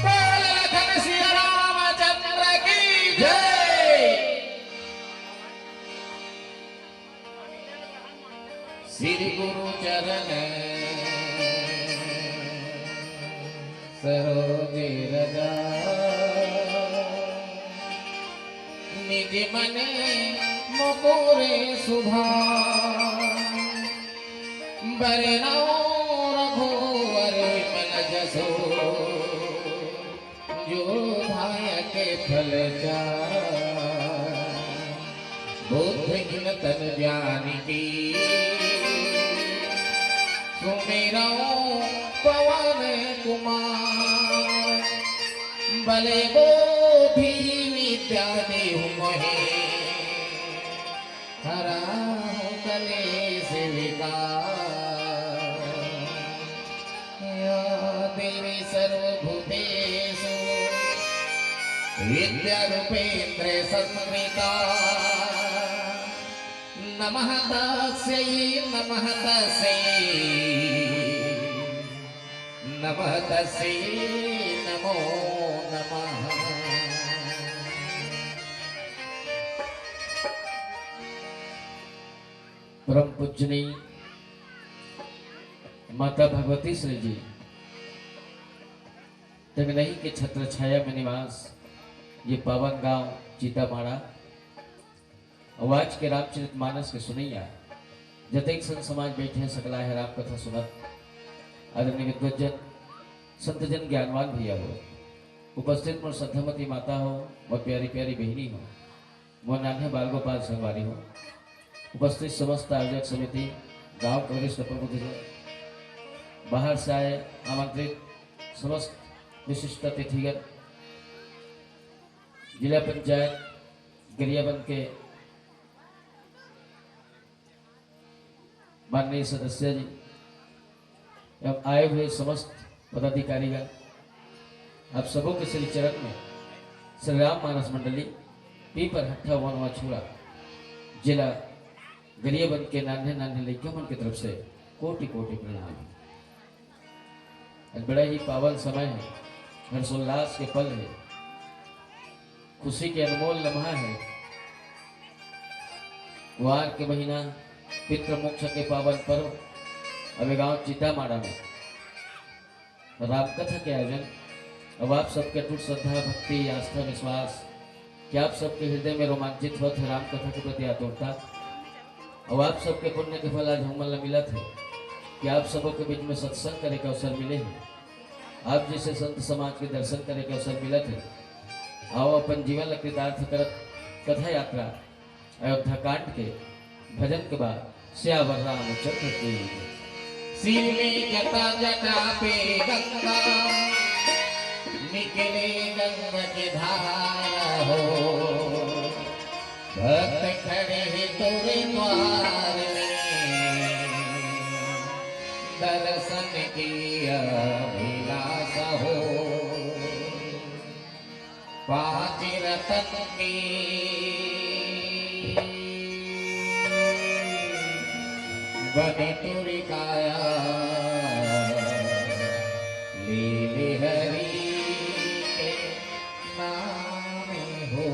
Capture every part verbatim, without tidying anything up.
बोल लखन सिया रामचंद्र की जय। श्री गुरु चरण सरोज रज निज मन मुकुर सुधार। बरनउँ रघुवर विमल जसु जो दायक फल चारि। बुद्धिहीन तन जानिके सुमिरउँ पवन कुमार। बल बुद्धि विद्या देहु मोहे हरहु कलेस विकार। या देवी सर्वभूतेषु विद्यारूपेण संस्थिता। नमः तस्यै, नमः तस्यै, नमः तस्यै, नमो नमः। परम पूजनीय माता भगवती श्री जी तंगनही के छत्र छाया में निवास, ये पावन गांव चीतामाड़ा। अउ आज के रामचरित मानस के सुनइया जतेक संत समाज बैठे हे, सकला हे राम कथा सुनत। आदरणीय विद्वत जन, संत जन, ज्ञानवान भैया हो, उपस्थित मोर श्रद्धामती माता हो, मोर प्यारी प्यारी बहिनी हो, मोर नान्हे बाल गोपाल संगवारी हो, उपस्थित समस्त आयोजक समिति, गांव के वरिष्ठ प्रबुद्ध जन, बाहर से आए आमंत्रित समस्त विशिष्ट अतिथिगण, जिला पंचायत गरियाबंद के माननीय सदस्य जी एवं आए हुए समस्त पदाधिकारीगण, आप सबों के श्री चरण में श्री राम मानस मंडली पीपर हट्ठा वन वाछुड़ा जिला गरियाबंद के नान्हे नान्हे लइका मन के तरफ से कोटि कोटि प्रणाम। आज बड़ा ही पावन समय है, हर्षोल्लास के पल हे, खुशी के अनमोल लम्हा हे। कुआर के महीना, पितृमोक्ष के पावन पर्व, अब ये गांव चितामाड़ा में रामकथा के आयोजन। अब आप सबके अटूट श्रद्धा, भक्ति, आस्था, विश्वास कि आप सबके हृदय में रोमांचित होत हे रामकथा के प्रति आतुरता। अब आप सबके पुण्य के फल आज हमन ला मिलत हे कि आप सबो के बीच में सत्संग करे के अवसर मिले हे। आप जैसे संत समाज के दर्शन करे के अवसर मिलत हे। आओ अपन जीवन ला कृतार्थ करत कथा यात्रा अयोध्या कांड के भजन के बाद सियावर रामचंद्र की। सीली जटा जटा पे गंगा, निकले गंगा की धारा हो। भक्त खड़े हैं तोरे द्वार में, दर्शन की अभिलाषा हो। पांच रतन के बने तुरी काया, लीले हरि के नाम हो।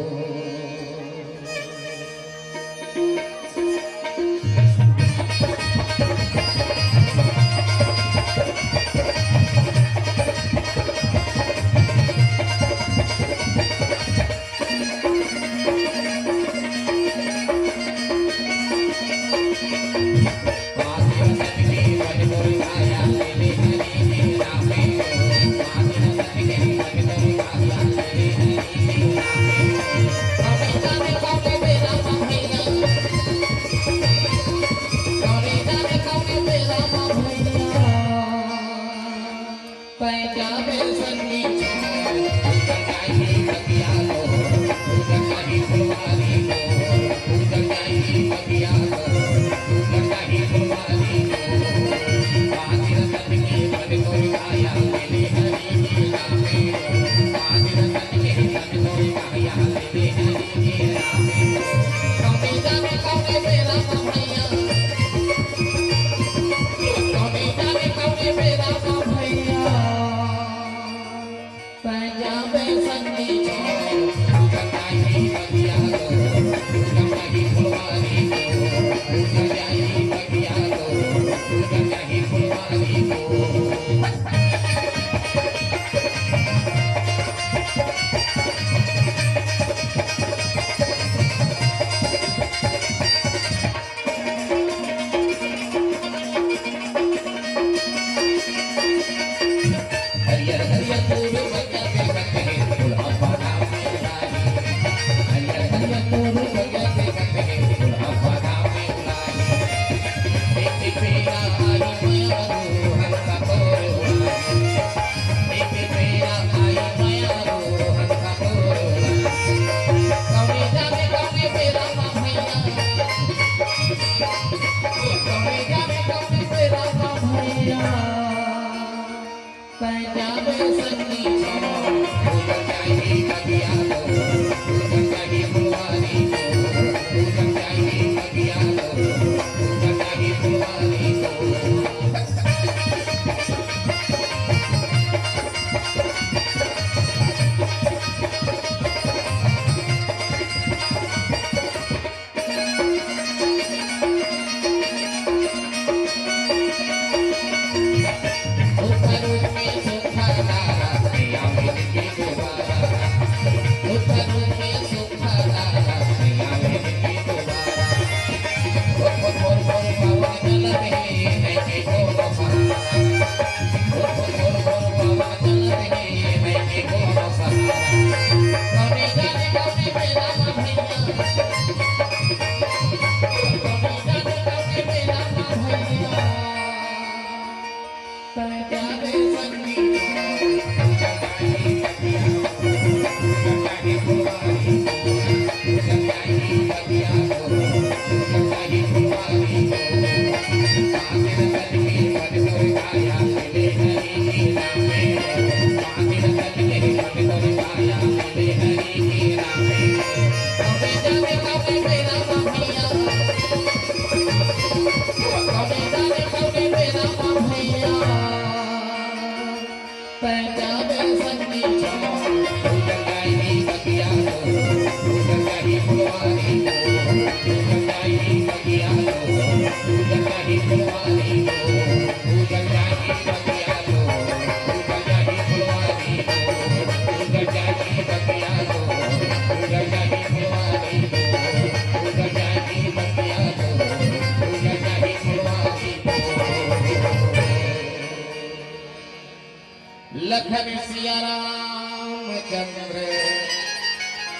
लखन सिया रामचंद्र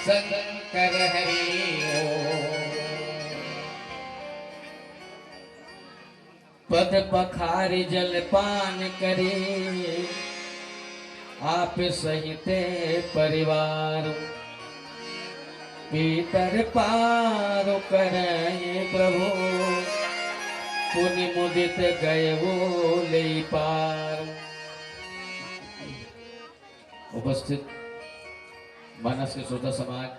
शंकर हरि ओम। पद पखारि जल पान करे, आप सहित परिवार। पीतर पार करहि प्रभु, पुनि मुदित गए वो ले पार। उपस्थित मानस के श्रोता समाज,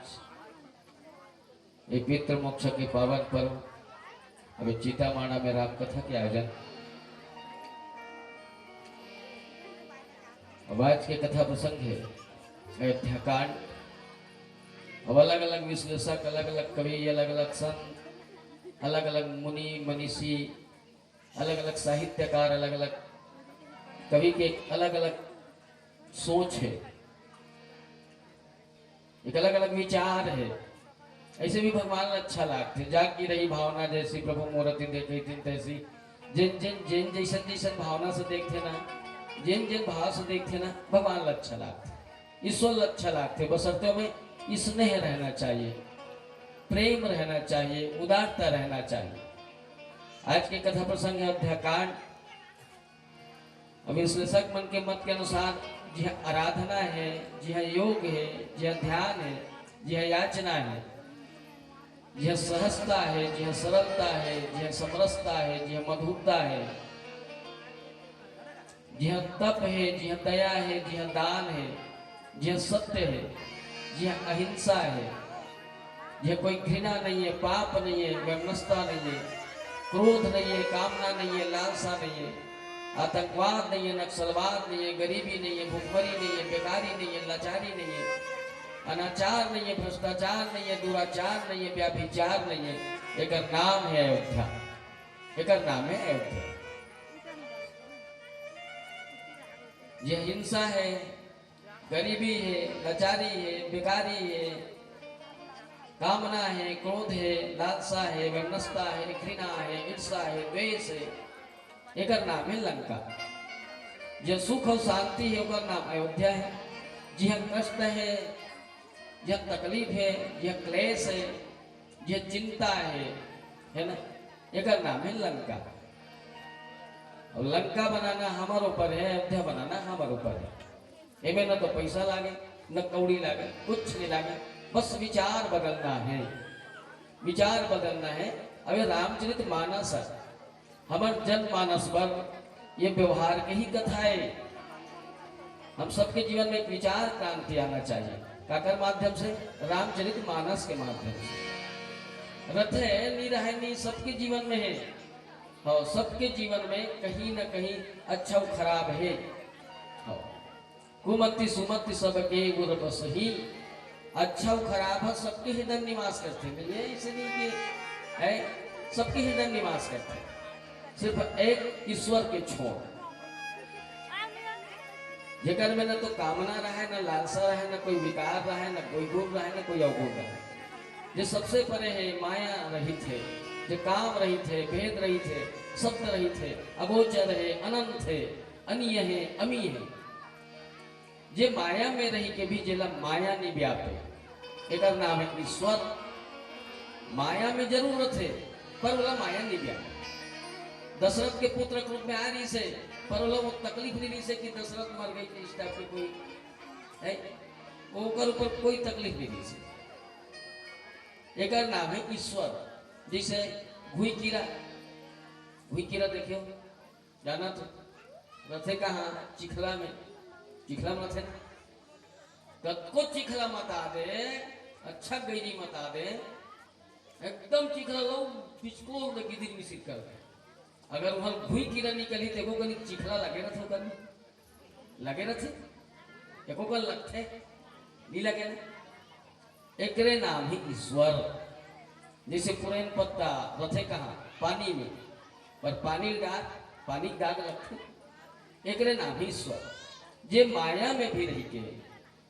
ये पितृमोक्ष के पावन पर्व, अभी चितामाड़ा में राम कथा के आयोजन। अब आज के कथा प्रसंग है अयोध्याकांड। अब अलग-अलग विश्लेषक, अलग-अलग कवि, अलग-अलग संत, अलग-अलग मुनि मनीषी, अलग-अलग साहित्यकार, अलग-अलग कवि के अलग-अलग सोच है, एक अलग-अलग विचार है। ऐसे भी भगवान ला अच्छा लागथे। जाग की रही भावना जैसी, प्रभु मूरति देखी तिन तैसी। जेन जेन जेन जैसन जैसन भावना से देखथे ना, जेन जेन भाव से देखथे ना, भगवान ला अच्छा लागथे, ईश्वर ला अच्छा लागथे। बशर्ते में स्नेह रहना चाहिए, प्रेम रहना चाहिए, उदारता रहना चाहिए। आज के कथा प्रसंग है अयोध्याकांड। अब विश्लेषक मन के मत के अनुसार जिह आराधना है, जिह योग है, जिह ध्यान है, जिह याचना है, जिह सहजता है, जिह सरलता है, जिह समरसता है, जिह मधुरता है, जिह तप है, जिह दया है, जिह दान है, जिह सत्य है, जिह अहिंसा है, जिह कोई घृणा नहीं है, पाप नहीं है, वैमनस्यता नहीं है, क्रोध नहीं है, कामना नहीं है, लालसा नहीं है, आतंकवाद नहीं है, नक्सलवाद नहीं है, गरीबी नहीं है, भुखमरी नहीं है, बेकारी नहीं है, लाचारी नहीं है, अनाचार नहीं है, भ्रष्टाचार नहीं है, दुराचार नहीं है, व्याभिचार नहीं है। एकर नाम है अयोध्या, एकर नाम है अयोध्या। जिह हिंसा है, गरीबी है, लाचारी है, बेकारी है, कामना है, क्रोध है, लालसा है, वैमनस्यता है, घृणा है, ईर्षा है, द्वेष है, एकर नाम है लंका। जिह सुख और शांति है, ओकर नाम अयोध्या है। जिह कष्ट है, जिह तकलीफ है, जिह क्लेश है, जिह चिंता है, है ना, एकर नाम है लंका। और लंका बनाना हमर ऊपर है, अयोध्या बनाना हमर ऊपर है। एमे न तो पैसा लागे, न कौड़ी लागे, कुछ नहीं लागे, बस विचार बदलना है, विचार बदलना है। अबे रामचरित मानस है, हमर जनमानस बर ये व्यवहार के ही कथा है। हम सबके जीवन में एक विचार क्रांति आना चाहिए। काकर माध्यम से? रामचरित मानस के माध्यम से। रथे नी रहे नी सबके जीवन में है। हाँ, सबके जीवन में कहीं ना कहीं अच्छा और खराब है। हाँ। कुमति सुमति सबके उर बसही। अच्छा अउ खराब ह सबके हृदय म निवास करथे, मिलिए इसे नहीं कि है, सबके हृदय म निवास करथे, सिर्फ एक ईश्वर के छोड़, जेकर में न तो कामना रहे, न लालसा रहे, न कोई विकार रहे, न कोई गुण रहे, न कोई अवगुण रहे, जे सबसे परे है, माया रहित है, जे काम रहित है, भेद रहित है, शब्द रहित है, अगोचर है, अनंत है, अनिय है, अमी है। जे माया में रहि के भी जेला माया नइ व्यापे, एकर नाम है ईश्वर। माया में जरूर रथे, पर ओला माया नइ व्यापे। दशरथ के पुत्र के रूप में आ रहिस हे, पर ओला वो तकलीफ नइ रहिस हे कि दशरथ मर गए, कि इस टाइप के कोई है, ओकर ऊपर कोई तकलीफ नइ रहिस हे। एकर नाम है ईश्वर। जैसे घुई कीरा, घुई कीरा देखियो, जाना तो रथे कहाँ? चिखला में। चिखला में रथे ना। कतको चिखला मता दे, अच्छा गैरी मता दे, एकदम चिखला लो, बिचकोल में गिदिर मिसिर कर दे। अगर वहाँ घुई कीरा निकली, देखो कनी चिखला लगे रथे कनी? लगे रथे? एको कन लगथे, नी लगे ना? एकरे नाम ही ईश्वर। जैसे पुरैन पत्ता रथे कहाँ? पानी में। पर पानी डार, पानी डार लगथे। एकरे नाम ही ईश्वर। जे माया में भी रहिके,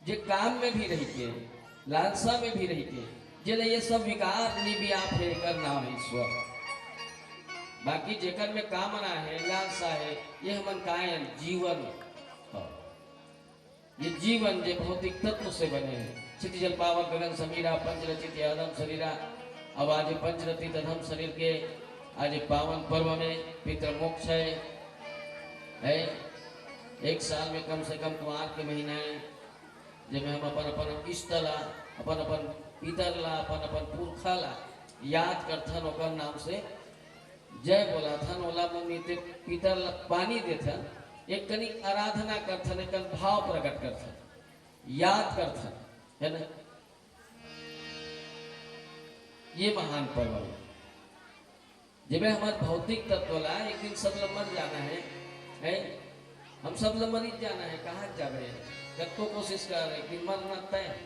जे काम में भी रहिके, लालसा में भी रहिके, जेला ये सब विकार निबियाप हे, एकर नाम हे ईश्वर। बाकी जेकर में कामना हे, लालसा हे, ये हमन काय अन? जीवन। हाँ। ये जीवन जे भौतिक तत्व से बने हे, क्षिति जल पावक गगन समीरा, पंचरचित अधम शरीरा। अब आज पंचरचित अधम शरीर के आज पावन पर्व में पितृमोक्ष हे, हे। एक साल में कम से कम कुंवार के महीना हे, जेमे हम अपन अपन इष्ट ला, अपन अपन पितर ला, अपन अपन पुरखा ला याद करथन, ओकर नाम से जय बोलाथन, ओला मुँह मीते पितर ला पानी देथन, एक कनिक आराधना करथन, एक कन भाव प्रकट करथन, याद करथन, हे ना? ये महान पर्व हे। जेमे हमर भौतिक तत्व ला एक दिन सब ला मर जाना हे, हे? हम सब ला मर ही जाना हे, कहाँ जाबे? कतको कोशिश कर, एक दिन मरना तय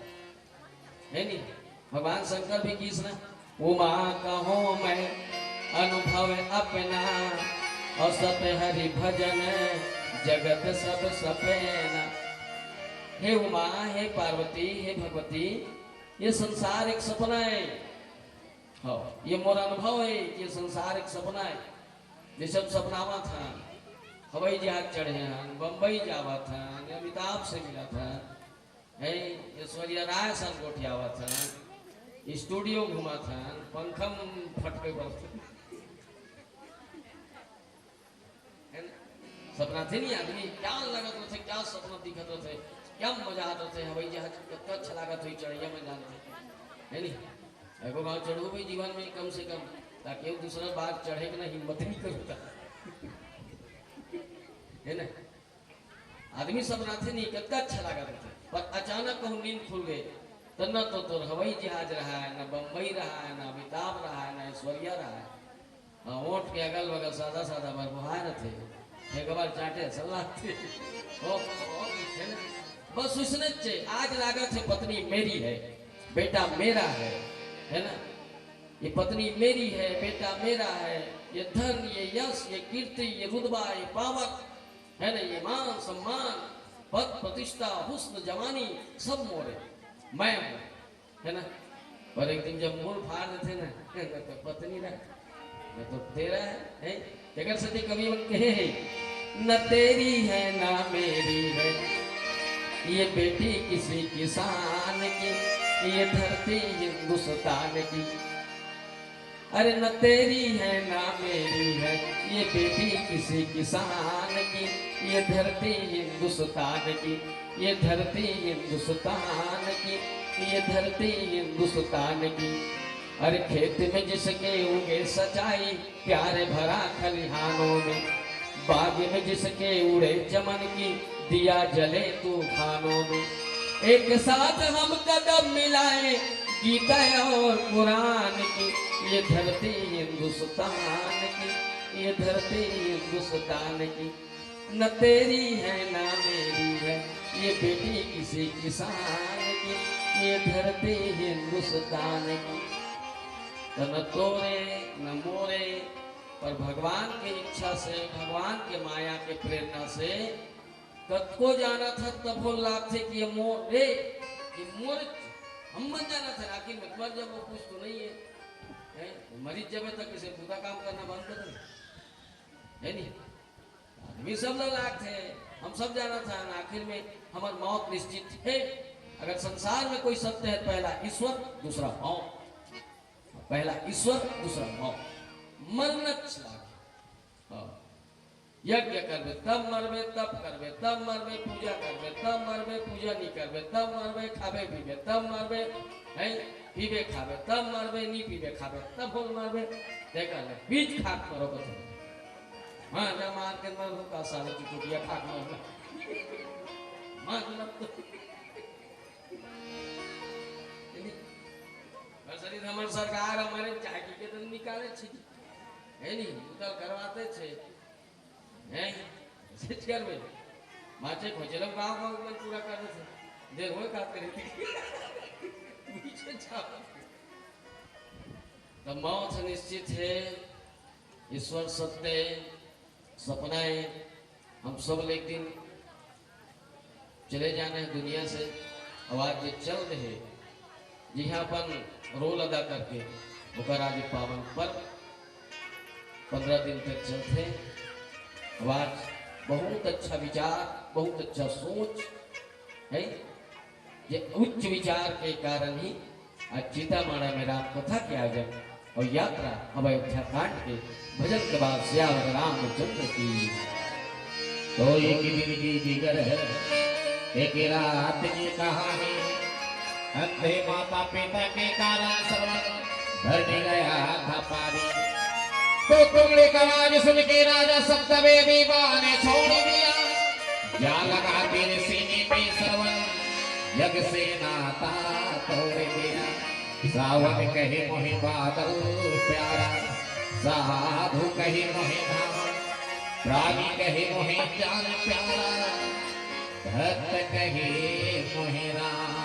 हे, नी? भगवान शंकर भी किस ना, उमा कहो मैं अनुभव अपना, और सत हरि भजन जगत सब सपेना। हे उमा, हे पार्वती, हे भगवती, ये संसार एक सपना हे। हाँ, ये मोर अनुभव हे कि ये संसार एक सपना हे। जैसे हम सपनावत हन, हवाई जहाज चढ़े हन, बम्बई जावत हन, अमिताभ से मिलत हन, हे, ऐश्वर्या राय सन गोठियावत हन, स्टूडियो घूमत हन, पंखा म फटके बरत हन। हे ना? सपनाथे नी आदमी, क्या लगत रथे, क्या सपना दिखत रथे, क्या मजा आत रथे, हवाई जहाज कतका अच्छा लागत होही चढ़इया में जान के, हे नी? एको घांव चढ़हू भाई जीवन में कम से कम, ताकि वो दूसरा बार चढ़े के ना हिम्मत नी करता। हे ना? आदमी सपनाथे नी, कतका अच्छा लागत रथे, पर अचानक कहूँ नींद खुल गे, त न तो तोर हवाई जहाज रहा हे, न बम्बई रहा हे, न अमिताभ रहा हे, न ऐश्वर्या रहा हे। हाँ, ओठ के अगल बगल सादा सादा बर बोहाय रथे, एक बार चाटे असन लागथे। ओ, ओ, हे ना? बस उसने चे, आज लागत हे पत्नी मेरी हे, बेटा मेरा हे, हे ना? ये पत्नी मेरी हे, बेटा मेरा हे, ये धन, ये यश, ये कीर्ति, ये रुतबा, ये पावर, हे ना? ये मान सम्मान, पद प्रतिष्ठा, हुस्न जवानी, सब मोरे, मैं हूँ, हे ना? पर एक दिन जब मूड़ फाड़ देथे ना, ना तो पत्नी रहा, ना तो तेरा हे, हे? तेकर सेती कवि मन कहे हे, "न तेरी है ना मेरी है, ये बेटी किसी किसान की, ये धरती हिंदुस्तान की।" अरे, न तेरी है ना मेरी है, ये बेटी किसी किसान की, ये धरती हिंदुस्तान की, ये धरती हिंदुस्तान की, ये धरती हिंदुस्तान की। अरे, खेत में जिसके उगे सचाई, प्यार भरा खलिहानों में, बाग में जिसके उड़े चमन की, दिया जले तूफानों में। एक साथ हम कदम मिलाए, गीता और कुरान की, ये धरती हिंदुस्तान की, ये धरती हिंदुस्तान की। न तेरी है ना मेरी है, ये बेटी किसी किसान की, ये धरती हिंदुस्तान की। तो न तोरे, न मोरे, पर भगवान के इच्छा से, भगवान के माया के प्रेरणा से कतको जानत हस तभो लागथे कि ये मोर रे, ये मोर, हम मन जानत हन, आखिर में मर जब वो कुछ तो नहीं है, हैं? मरीच जबे तक इसे बुरा काम करना बंद कर दे, है नहीं? आदमी सब ला लागथे, हम सब जानत हन, आखिर में हमर मौत निश्चित है। अगर संसार में कोई सत्य है, पहला ईश्वर, दूसरा मौत। पहला ईश्वर, दूसरा मौत। मरना लागे। हाँ। यज्ञ करबे तब मरबे, तप करबे तब मरबे, पूजा करबे तब मरबे, पूजा नहीं करबे तब मरबे, खाबे पीबे तब मरबे, हैं? पीबे खाबे तब मरबे, नहीं पीबे खाबे तब बोल मरबे। देखा ले, बीच खाक मरो को तो। हाँ, ना मार के मर का साले की कुटिया खाक मर। मार मत तो। पर शरीर हमर सरकार हमारे चाकी के तो निकाले छी। है नहीं, उतर करवाते छे। हैं? सच कर में। माचे खोचलम गाँव गाँव मन पूरा कर देथे। देख वो का करे। पीछे जाओ। त मौत निश्चित हे, ईश्वर सत्य, सपना हे, हम सब ल एक दिन चले जाना हे दुनिया से। अउ आज जे चल दे हे, जिहां अपन role अदा करके ओकर आज पावन पर्व पंद्रह दिन तक चलथे। अउ आज बहुत अच्छा विचार, बहुत अच्छा सोच हे। ये उच्च विचार के कारण ही आज चितामाड़ा में राम कथा के आयोजन अउ यात्रा अब अयोध्या कांड के भजन के बाद सियावर रामचंद्र की। तो एक दिन की जिगर है, एक रात की कहानी। अंधे माता पिता के कारण श्रवण धरने गया था पानी। तो तुमड़ी का आवाज सुन के राजा सप्तवेदी बा ने छोड़ दिया। जा लगा तेरे सीने पे श्रवण, जग से नाता तोड़ दिया। सावन कहे मोहे बादल प्यारा, साधु कहे मोहे धाम, प्राणी कहे मोहे जान प्यारा, भक्त कहे मोहे राम।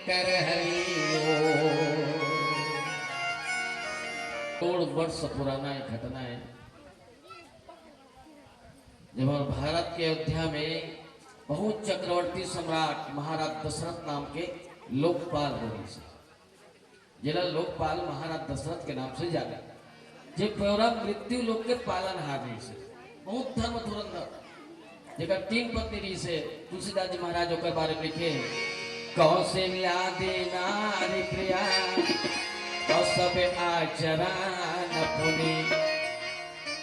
कर हरि ओम। करोड़ वर्ष पुराना एक घटना है, जब हमारे भारत के अयोध्या में बहुत चक्रवर्ती सम्राट महाराज दशरथ नाम के लोकपाल रहिस हे, जेला लोकपाल महाराज दशरथ के नाम से जाने, जे पूरा मृत्यु लोक के पालनहार रहिस हे, बहुत धर्म धुरंधर, जेकर तीन पत्नी रहिस हे। तुलसीदास जी महाराज ओकर बारे में लिखे, कौशल्या दी नारी प्रिया, और सब आचरण पुनि,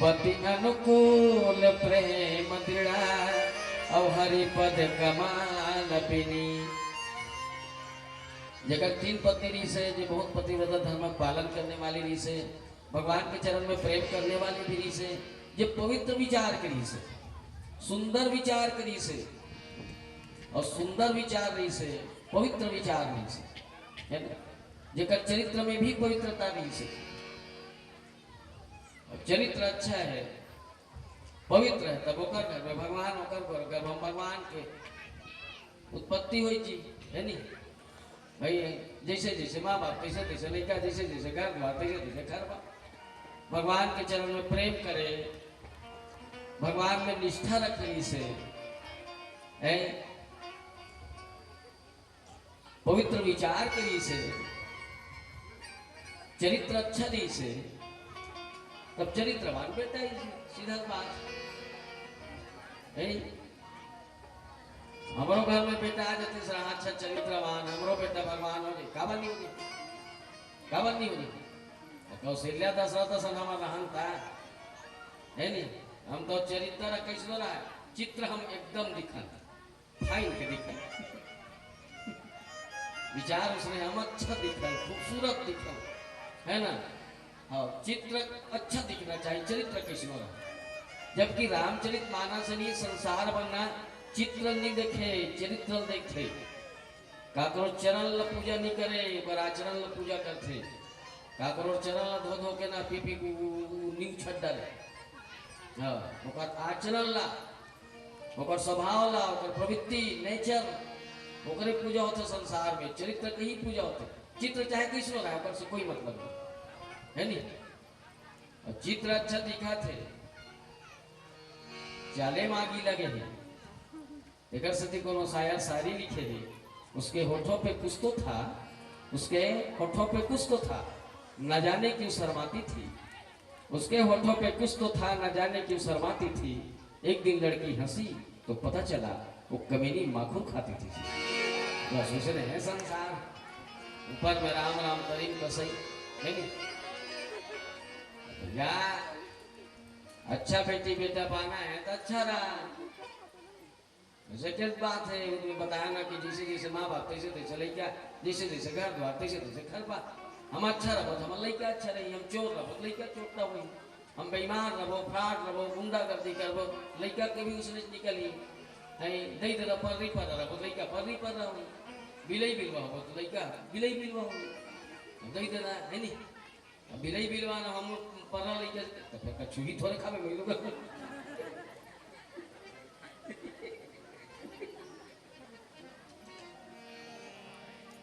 पति अनुकूल प्रेम दृढ़ा, और हरि पद कमाल बिनी। जेकर तीन पत्नी रहिस हे, जे बहुत पतिव्रता धर्म पालन करने वाली रहिस हे, भगवान के चरण में प्रेम करने वाली भी रहिस हे, जे पवित्र विचार के रहिस हे, सुंदर विचार के रहिस हे, और सुंदर विचार रहिस हे, पवित्र विचार रहिस हे, है ना? जेकर चरित्र में भी पवित्रता रहिस हे, और चरित्र अच्छा है, पवित्र है, तब ओकर घर में भगवान, ओकर घर, घर में भगवान के उत्पत्ति होई जी, है नी? भाई, जैसे जैसे माँ बाप, तैसे तैसे लइका, जैसे जैसे घर द्वार, तैसे तैसे घर बा। भगवान के चरण में प्रेम करे, भगवान में निष्ठा रखे, इसे, है, पवित्र विचार करिस हे, चरित्र अच्छा रहिस हे, तब चरित्रवान बेटा ही, सीधा बात है। हमरो घर में बेटा आ जाते सर, अच्छा चरित्रवान, हमरो बेटा भगवान हो जाए, काबर नहीं हो जाए, काबर नहीं हो जाए? कौशल्या दशरथ सन हमर रहन था, है नहीं? हम तो चरित्र कैसनो रहा, चित्र हम एकदम दिखन। फाइन के दिखन, विचार उसने हम अच्छा दिखन, खूबसूरत दिखन, है ना? हाँ, चित्र अच्छा दिखना चाहिए, चरित्र कैसनो रहा। जबकि रामचरित मानस नहीं, संसार बनना, चित्र नहीं देखे, चरित्र देखे। काकरो चरण ल पूजा नहीं करे, ओकर आचरण ल पूजा करथे। काकरो चरण ल धो धो के ना पी पी उ, उ, उ, नींव छट डारे। हाँ, ओकर आचरण ला, ओकर स्वभाव ला, ओकर प्रवृत्ति, नेचर, ओकरे पूजा होथे संसार में। चरित्र के ही पूजा होथे। चित्र चाहे कैसनो रहे, ओकर से कोई मतलब नहीं, है नी? और चित्र अच्छा दिखत हे, चाले मागी लगे हे, एकर सेती कोनो शायर शायरी लिखे हे, उसके होठों पे कुछ तो था, उसके होठों पे कुछ तो था, न जाने क्यों शर्माती थी। उसके होठों पे कुछ तो था, न जाने क्यों शर्माती थी। एक दिन लड़की हंसी तो पता चला वो कमीनी माखुर खाती थी। बस उसने है संसार, ऊपर में राम राम करीम कसई, है नी? या अच्छा बेटी बेटा पाना है तो अच्छा रहा। जटिल बात है, उसमें बताया ना कि जैसे जैसे माँ बाप तैसे तैसे लइका, जैसे जैसे घर द्वार तैसे तैसे घर बार। हम अच्छा रहो तो हमार लइका अच्छा रही, हम चोर रहो तो लइका चोर ना होई, हम बेईमान रहो, फ्रॉड रहो, गुंडागर्दी करबो, लइका के भी उसने निकली। है, दई दे रहो, पर्री पर रहो, लइका पर्री पर रहो, बिलई बिलवा हो तो लइका बिलई बिलवा हो, दई देना है नहीं। अब बिलई बिलवा ना हम पर्रा लइका, तो फिर कछु ही थोड़े खाबे, मैं लोग।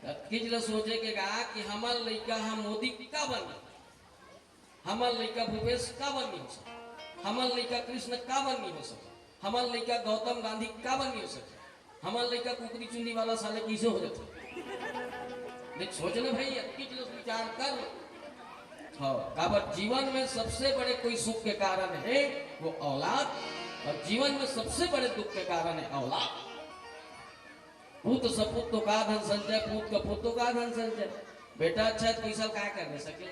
अतकीच ल सोचे के गा कि हमर लइका ह मोदी काबर नहीं, हमर लइका भूपेश काबर नहीं हो सके, हमर लइका कृष्ण काबर नहीं हो सके, हमर लइका गौतम गांधी काबर नहीं हो सके, हमर लइका कुकरी चुन्नी वाला साले कइसे हो जाथे? देख, सोच ले भाई, अतकीच ल विचार कर। हाँ, काबर जीवन में सबसे बड़े कोई सुख के कारण है वो औलाद, और जीवन में सबसे बड़े दुख के कारण है औलाद। पूत सपूत तो का धन संचय, पूत का पूत तो का धन संचय। बेटा अच्छा है तो पैसा काय करने सके?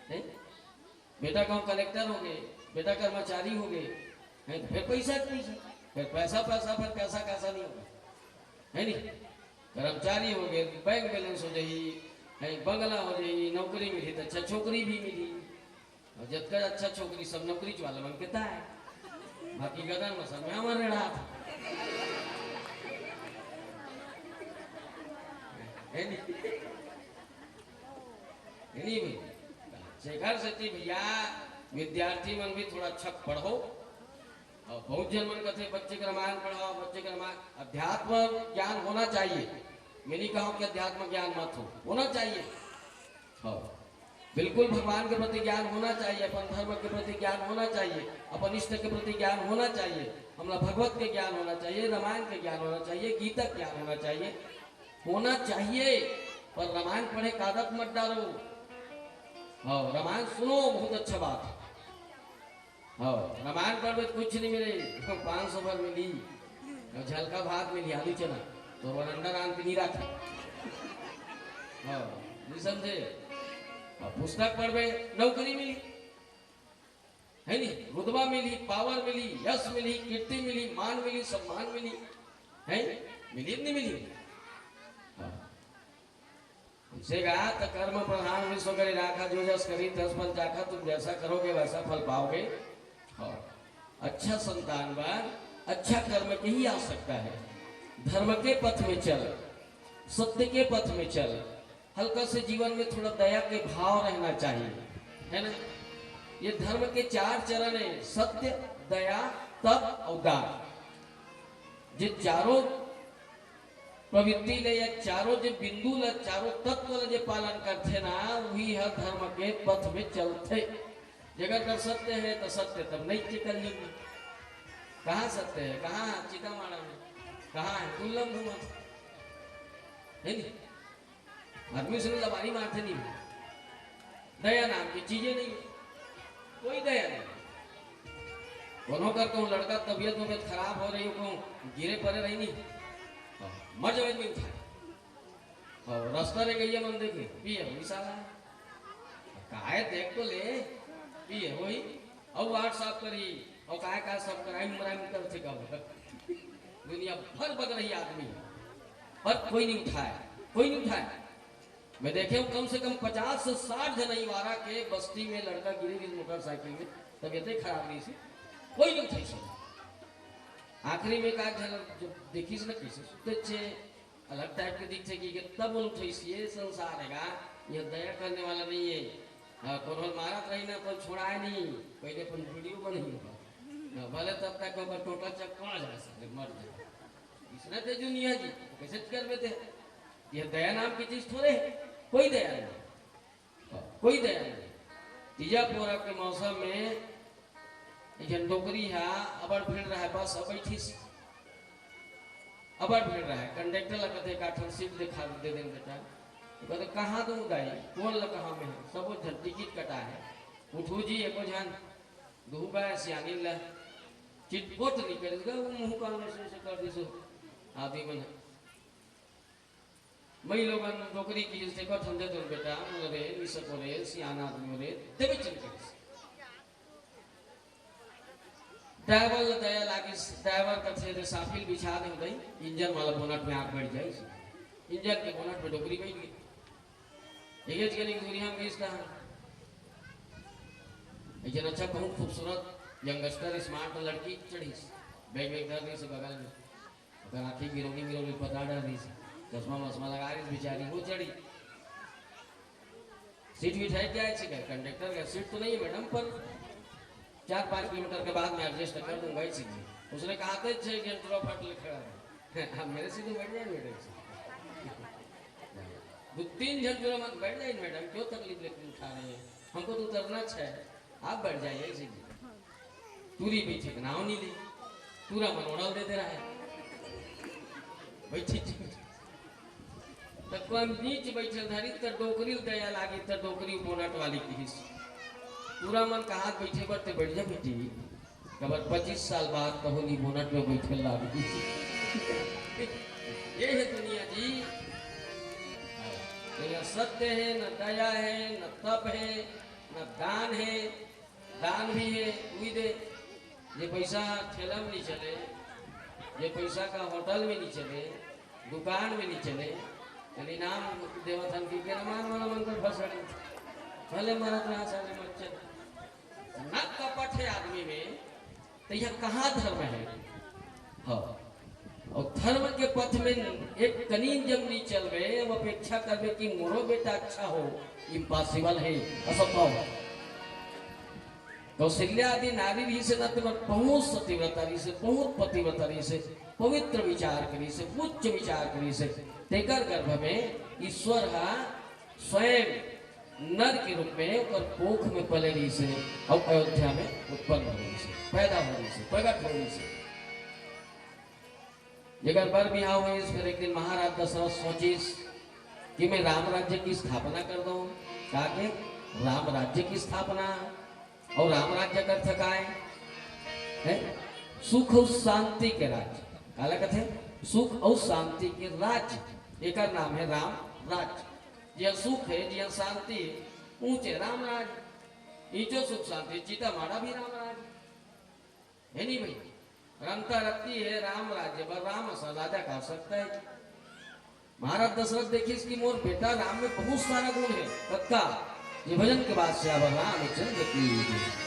हैं? बेटा कहूँ कलेक्टर हो गए, बेटा कर्मचारी हो गए, हैं? तो फिर पैसा के पैसा, फिर पैसा पैसा, फिर कैसा कैसा नहीं होगा, है नहीं? कर्मचारी हो गए, बैंक बैलेंस हो जाई, हैं? बंगला हो जाई, नौकरी मिली तो अच्छा छोकरी भी मिली। और जतका अच्छा छोकरी सब नौकरी वाला मन के ताय। बाकी गदन में सब में हमर रेड़ा था। है नहीं? है नहीं भाई? जेकर सेती भैया, विद्यार्थी मन भी थोड़ा अच्छा पढ़ो। और बहुत जन मन कहते बच्चे के रामायण पढ़ाओ, बच्चे के रामायण, अध्यात्म ज्ञान होना चाहिए। मैं नहीं कहूँ कि अध्यात्म ज्ञान मत हो, होना चाहिए। हाँ, बिल्कुल भगवान के प्रति ज्ञान होना चाहिए, अपन धर्म के प्रति ज्ञान होना चाहिए, अपन इष्ट के प्रति ज्ञान होना चाहिए, हमला भगवत के ज्ञान होना चाहिए, रामायण के ज्ञान होना चाहिए, गीता के ज्ञान होना चाहिए, होना चाहिए। पर रामायण पढ़े के आदत मत डालो। हाँ, रामायण सुनो, बहुत अच्छा बात है। हाँ, रामायण पढ़बे त कुछ नहीं मिले, पाँच सौ भर मिली, अउ झलका भात मिली, आलू चना, तो वरंडा रांध के नहीं रखे। हाँ, नहीं समझे? अब पुस्तक पढ़बे, नौकरी मिली, है नहीं? रुतबा मिली, पावर मिली, यश मिली, कीर्ति मिली, मान मिली, सम्मान मिली, है? मिली नहीं मिली? हाँ। उसे कहा, "त कर्म प्रधान विश्व करी राखा, जो जस करी तस फल चाखा।" तुम जैसा करोगे, वैसा फल पाओगे। और अच्छा संतान बन, अच्छा कर्म के ही आवश्यकता है। धर्म के पथ में चल, सत्य के पथ में चल। हल्का से जीवन में थोड़ा दया के भाव रहना चाहिए, है ना? ये धर्म के चार चरण है: सत्य, दया, तप और दान। जे चारों प्रवृत्ति ले या चारों जे बिंदु ल, चारों तत्व ल जे पालन करथे ना, वही ह धर्म के पथ में चलथे। जगत कर सत्य है तो सत्य तब नहीं के कलयुग में। कहाँ सत्य है? कहाँ है? चिता माड़ा में। कहाँ है? गुल्लम घूमत है नहीं? आदमी से लबारी मारथे नहीं। दया नाम की चीजें नहीं है, कोई दया नहीं। कोनो कर कहूँ लड़का तबीयत वबीयत खराब हो रही हो, कहूँ गिरे पड़े रही नहीं, हाँ, मर जावे नहीं उठाए। और रास्ता रे गैया मन देखे, पिए वही साला है। काहे देख तो ले, पिए वही। और WhatsApp करी, और काय काय सब कराई, मराई करथे का। दुनिया भर बग रही आदमी, पर कोई नहीं उठाए, कोई नहीं उठाए। मैं देखे हूँ, कम से कम पचास से साठ झन अइवारा के बस्ती में लड़का गिरे रहिस मोटरसाइकिल में, तबीयत खराब रहिस, कोई नहीं उठाइस। आखिरी में का झन जब देखिस न, कैसे सुते छे, अलग टाइप के दिखथे कि तब वो उठाइस। ये संसार है का, ये दया करने वाला नहीं है। हाँ, कोनो मारत रही ना तो छोड़ाए नहीं, पहले अपन वीडियो बनाई। हाँ, भले तब तक ओकर टोटा चक्का आ जाए, साले मर जाए। इसने ते दुनिया जी, कैसे करबे ते? ये दया नाम की चीज थोड़े है, कोई दया नहीं, कोई दया नहीं। तीजा पूरब के मौसम में एक झन डोकरी हा, अबड़ भीड़ रहे, बस अब बैठिस, अबड़ भीड़ रहे। कंडक्टर ला कथे, "का ठन सीट दिखा दे देन बेटा।" तो कहते, "कहाँ दूँ दाई, कौन ला कहाँ में है?" सबो झन टिकट कटा है, उठू जी, एको झन, दूहू का सियानी ला, चिटपोट नहीं करेगा, वो मुँह कान ऐसे ऐसे कर दे सो आदमी मन। मई लोगन डोकरी की से कथन दे दो बेटा, मोरे, निसको रे, सियान आदमी रे, देवे चिन करिस। ड्राइवर ल दया लागिस, ड्राइवर कथे रे साफिल बिछा दे दई, इंजन वाला बोनट में आग बैठ जाई। इंजन के बोनट में डोकरी बैठ गई। एक जगह एक दूरी हम गईस कहा। एक जन अच्छा बहुत खूबसूरत यंगस्टर स्मार्ट लड़की चढ़ीस, बैग में धर रही से बगल में। ओकर आँखी गिरौनी गिरौनी पता डर रही से, चश्मा मश्मा लगा रही बेचारी, वो चढ़ी। सीट वीट है क्या है? ठीक है, कंडक्टर का सीट तो नहीं है मैडम, पर चार पाँच किलोमीटर के बाद मैं एडजस्ट कर दूंगा इसी में। उसने कहा, "तो छह घंटे फट ले खड़ा है।" हाँ, मेरे सीधे बैठ जाए मैडम से। दो तीन घंटे मत बैठ जाए मैडम, क्यों तकलीफ लेके उठा रहे हैं, हमको तो उतरना है, आप बैठ जाइए इसी में। टूरी बैठे के नाव नहीं ले, टूरा मन ओढ़ल दे दे रहा है। बैठी थी। त कोन नीच बैठल धरी, त डोकरी ल दया लागी, त डोकरी बोनट वाली किहिस। टूरा मन कहा बैठे बर ते बैठ जा बेटी, कबर पच्चीस साल बाद कहो नी बोनट में बैठे लागी। ये है दुनिया जी। न सत्य है, न दया है, न तप है, न दान है। दान भी है, उही दे। ये पैसा ठेला में नहीं चले, ये पैसा का होटल में नहीं चले, दुकान में नहीं चले। चले नाम देवथन की के रमान वाला मंदिर भसड़ी। भले मरत रहा साले मत चल। न कपट है आदमी में, तो यह कहाँ धर्म है? हाँ। और धर्म के पथ में एक कनीन जब नहीं चलबे, अब अपेक्षा करबे कि मोरो बेटा अच्छा हो, इम्पॉसिबल है, असंभव। कौशल्या आदि नारी रहिसे न, तो बहुत सतीव्रता रहिसे, बहुत पतिव्रता रहिसे, पवित्र विचार करिसे, उच्च विचार करिसे। तेकर गर्भ में ईश्वर ह स्वयं नर के रूप में ओकर कोख में पले रहिस हे अउ अयोध्या में उत्पन्न हो रहिस हे, पैदा हो रहिस हे, प्रगट हो रहिस हे। जेकर बर बिहाव होइस, फिर एक दिन महाराज दशरथ सोचिस कि मैं राम राज्य की स्थापना कर दूं। का के? राम राज्य की स्थापना। अउ राम राज्य का अर्थ का हे? हैं? सुख अउ शांति के राज्य। काला कथे? सुख अउ शांति के राज्य। एकर नाम हे राम राज्य। जिहां सुख हे, जिहां शांति हे, उहें राम राज्य। इचो सुख शांति, चिता माड़ा भी राम राज्य। हे नहीं भाई, रमता रत्ती हे राम राज्य, बर राम असन राजा का आवश्यकता हे। महाराज दशरथ देखिस कि मोर बेटा राम में बहुत सारा गुण हे। कक्का, ये भजन के बाद से अब रामचंद्र की जय।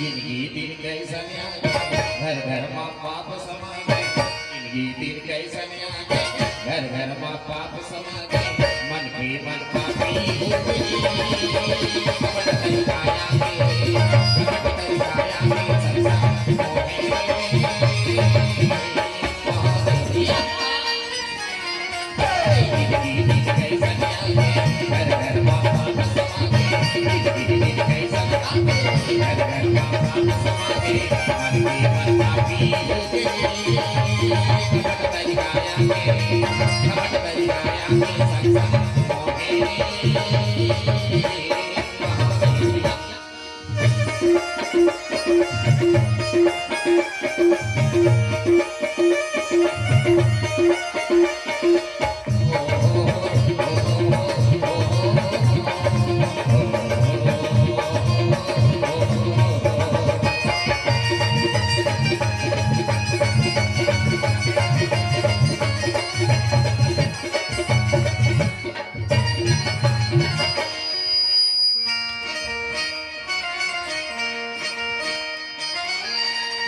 जिनगी दिन कइसन आगे, घर घर मा पाप समागे। जिनगी दिन कइसन आगे, घर घर मा पाप समागे। मन के मन पापी होगे। कपट करी काया के, कपट करी काया के, संसार मोहे।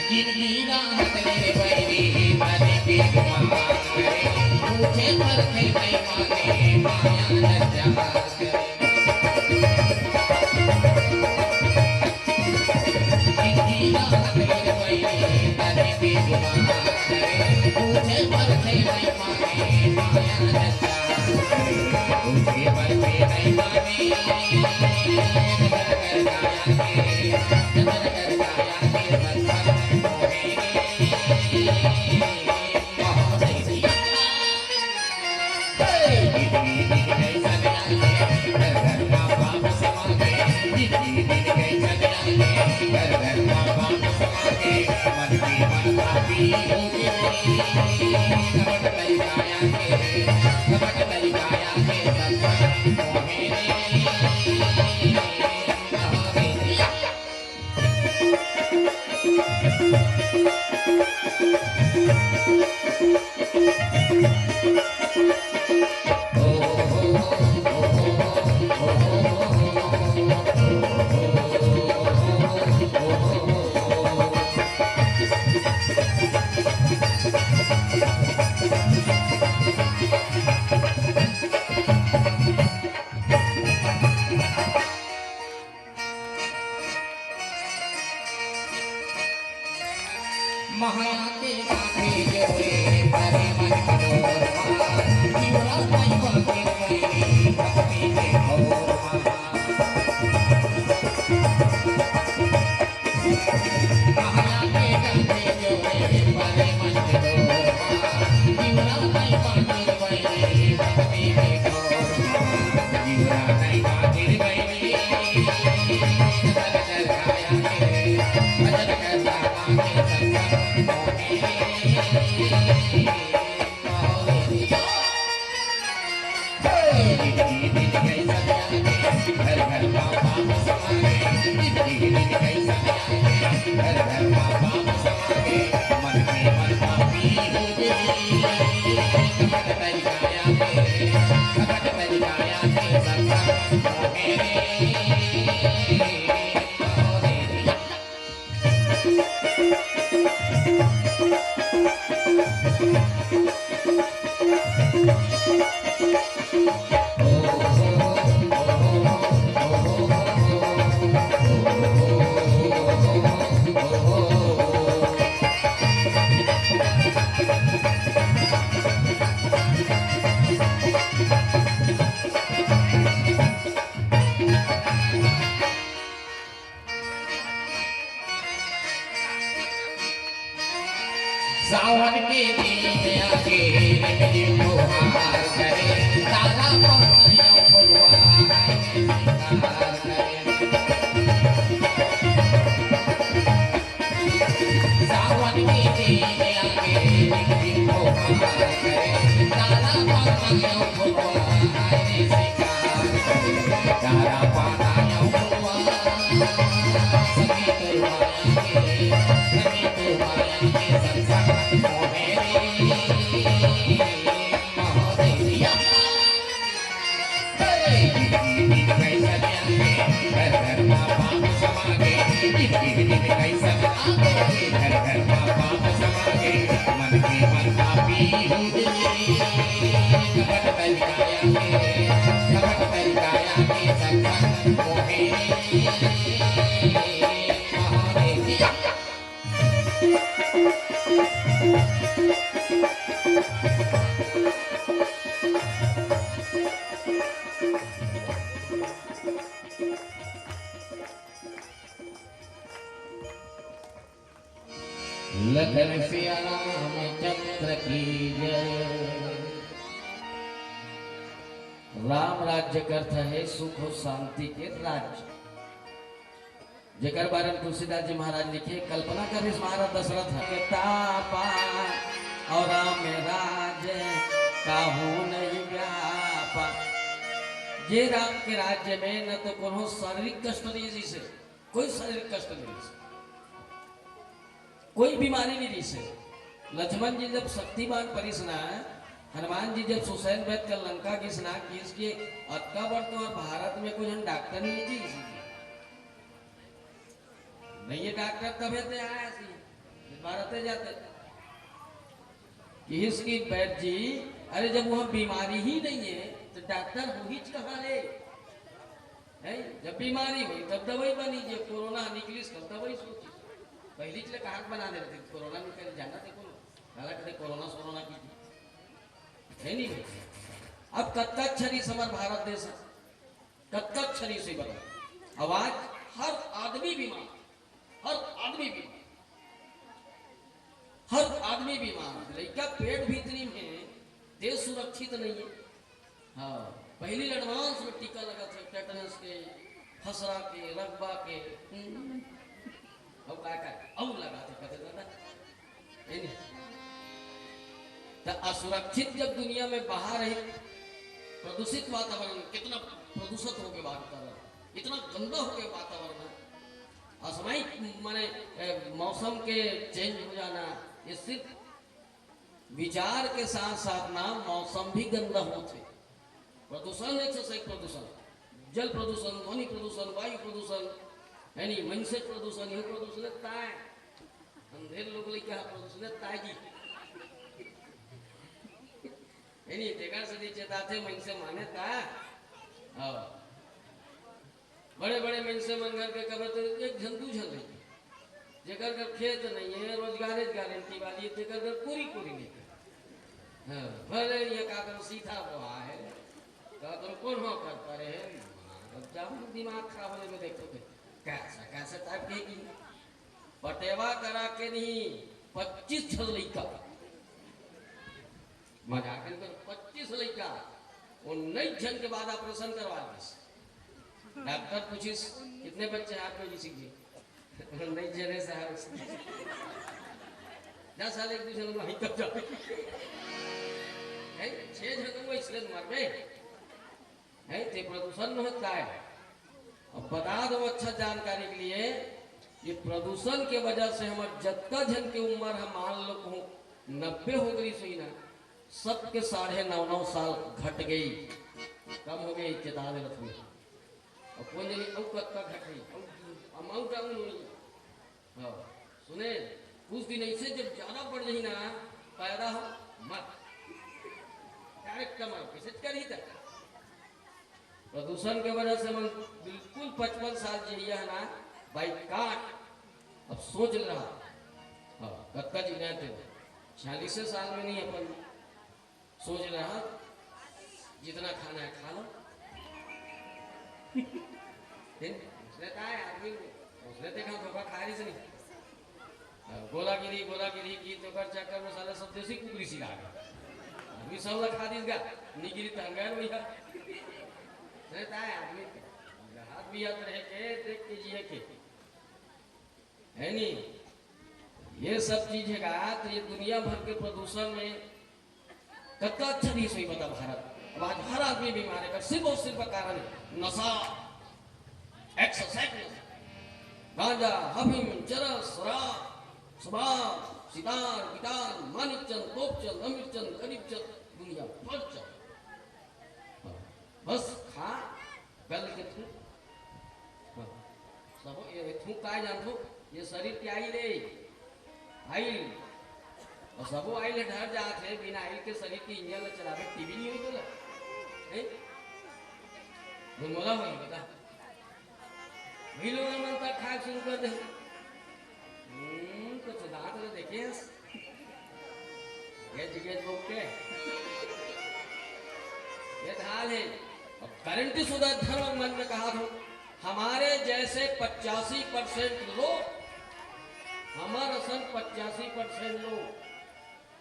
जिनगी राहत ले बैरी, तने के गुमान करे, पूछे पर थे नहीं माने, माया लज्जा करे। जिनगी राहत ले बैरी, तने के गुमान करे, पूछे पर थे नहीं माने, माया लज्जा करे। पूछे पर थे नहीं माने, नजर कर काया के, नजर कर काया के, सत्संग मोहे। महाया के माथे जोड़े परे मन कठोर मा, शिवराज भाई बाकी मैंने भक्ति के घोर मा। महाया के माथे जोड़े परे मन कठोर मा, शिवराज भाई बाकी मैंने भक्ति के घोर मा। शिवराज भाई बाकी मैंने सावन के दिन आके रिमझिम फुहार करे, तारा पनिया फुलवा है सिंगार करे। सावन के दिन आके रिमझिम फुहार करे, तारा पनिया फुलवा है सिंगार करे, तारा पनिया फुलवा। लखन सिया रामचंद्र की जय। राम राज्य के अर्थ है सुख और शांति के राज्य, जेकर बारे में तुलसीदास जी महाराज लिखे, कल्पना करिस महाराज दशरथ के तापा और राम राज काहू नहीं व्यापा। जे राम के राज्य में न तो कोनो शारीरिक कष्ट नहीं जैसे, कोई शारीरिक कष्ट नहीं जैसे, कोई बीमारी नहीं जैसे। लक्ष्मण जी जब शक्तिमान परिस ना, हनुमान जी जब सुसैन वध कर लंका गिस ना, किस के अतका बड़ तो और भारत में कोई हम डॉक्टर नहीं जी इसी। नहीं ये डॉक्टर तबे ते आया सी, भारत जाते। किस की बैठ जी, अरे जब वहाँ बीमारी ही नहीं है तो डॉक्टर हो ही कहाँ रे? है, जब बीमारी हुई तब दवाई बनी, जब कोरोना निकलिस तब दवाई सोची। पहली चले कहाँ बना दे रहे थे, कोरोना निकल जाना थे कोनो, हालांकि कोरोना सोरोना की थी। है नहीं भाई? अब कतका छरी समर भारत देश है, कतका छरी से बता। अब आज हर आदमी बीमार, हर आदमी बीमार, हर आदमी बीमार। लइका पेट भीतरी में ते सुरक्षित नहीं है। हाँ, पहली advance में टीका लगा थे, tetanus के, खसरा के, रगबा के, हम्म, अब का का, अब लगा थे, कहते दादा। है नहीं? तो असुरक्षित जब दुनिया में बाहर है, प्रदूषित वातावरण, कितना प्रदूषित हो गया वातावरण, इतना गंदा हो गया वातावरण है। असमय माने, ए, मौसम के change हो जाना, ये सिर्फ विचार के साथ साथ ना मौसम भी गंदा होथे। प्रदूषण, एक से एक प्रदूषण, जल प्रदूषण, ध्वनि प्रदूषण, वायु प्रदूषण, यानी मनसे प्रदूषण, ये प्रदूषण ताय। अंधेर लोग लइका प्रदूषण ताय जी। यानी तेकर से चेताथे मनसे माने ता। हाँ। बड़े-बड़े मनसे मन घर के कबर तो एक झन, दू झन रहिथे। जेकर घर खेत नहीं है, रोजगारे गारंटी वाली है, तेकर घर कोरी कोरी नहीं है। हाँ, भले ये का करो सीधा बोहा है, का करो कौन हो करता रहे, अब जाओ दिमाग खराब होने में देखो तो। कैसा, कैसा type के की पटेवा करा के नहीं, पच्चीस झन लइका। मजाक नहीं कर, पच्चीस लइका, उन्नीस झन के बाद operation करवा दिस। डॉक्टर पूछिस, "कितने बच्चे हैं आपके?" किसी के, "उन्नीस झन है साहब।" "दस साल एक दूसरे में कब जाते?" "है, छह झन को इसलिए मर गए।" है, ते प्रदूषण में होता है। अब बता दो अच्छा जानकारी के लिए, ये प्रदूषण के वजह से हमर जतका झन के उम्र ह, मान लो कहूँ नब्बे हो गई सही ना, सबके साढ़े नौ नौ साल घट गई, कम हो गई, चेता देवत हूँ। और कौन जानी अउ कतका घट गई, अउ अमाउंट आऊ नहीं। हाँ, सुने, कुछ दिन ऐसे जब ज्यादा बढ़ जाही ना, पैदा हो मत, डायरेक्ट कमाओ, कैसे कर ही था। प्रदूषण के वजह से मन बिल्कुल पचपन साल जिया है ना, बाई काट। अब सोच ले रहा, हाँ, कतका जीना है तेरे, छियालीस साल में नहीं अपन सोच रहा, जितना खाना है खा लो। फिर उसने कहा है आदमी, उसने देखा धोखा खा रही से नहीं। हाँ, गोलागिरी, गोलागिरी की तो कर चक्कर में साले सब देसी कुकरी सिला गए। आदमी सब ला खा दीस गा, निगिरी तंगैर भैया। रहता है आदमी के। हाथ भी याद रहे के, देख के जिए के। है नहीं? ये सब चीज है गा, तो ये दुनिया भर के प्रदूषण में कतका अच्छा देश होई बता भारत। अब आज हर आदमी बीमार है, सिर्फ और सिर्फ कारण है नशा, एक्सेस, एक्सेस। गांजा, हफीम, चरस, शराब, शबाब, सितार, गिटार, मानिक चंद, तोप चंद, अमीर चंद, गरीब चंद, दुनिया भर चंद। बस खा, गल के थूक। हाँ। सबो ये थूक काय जानथो? ये शरीर के आइल ए, आइल। और सबो आइल डर जात है, बिना आइल के शरीर के इंजन ला चलावे, टीवी नहीं होई तोला। हैं? गुलमोला होई बता। वही लोग मन तक खाए शुरू कर दे। हम्म, कुछ दांत में देखे हस। ये जिज्ञेस बोलते हैं। ये ढाल है। अब गारंटी शुदा धर्म मन में कहा था, हमारे जैसे पचासी परसेंट लोग, हमारे सन पचासी परसेंट लोग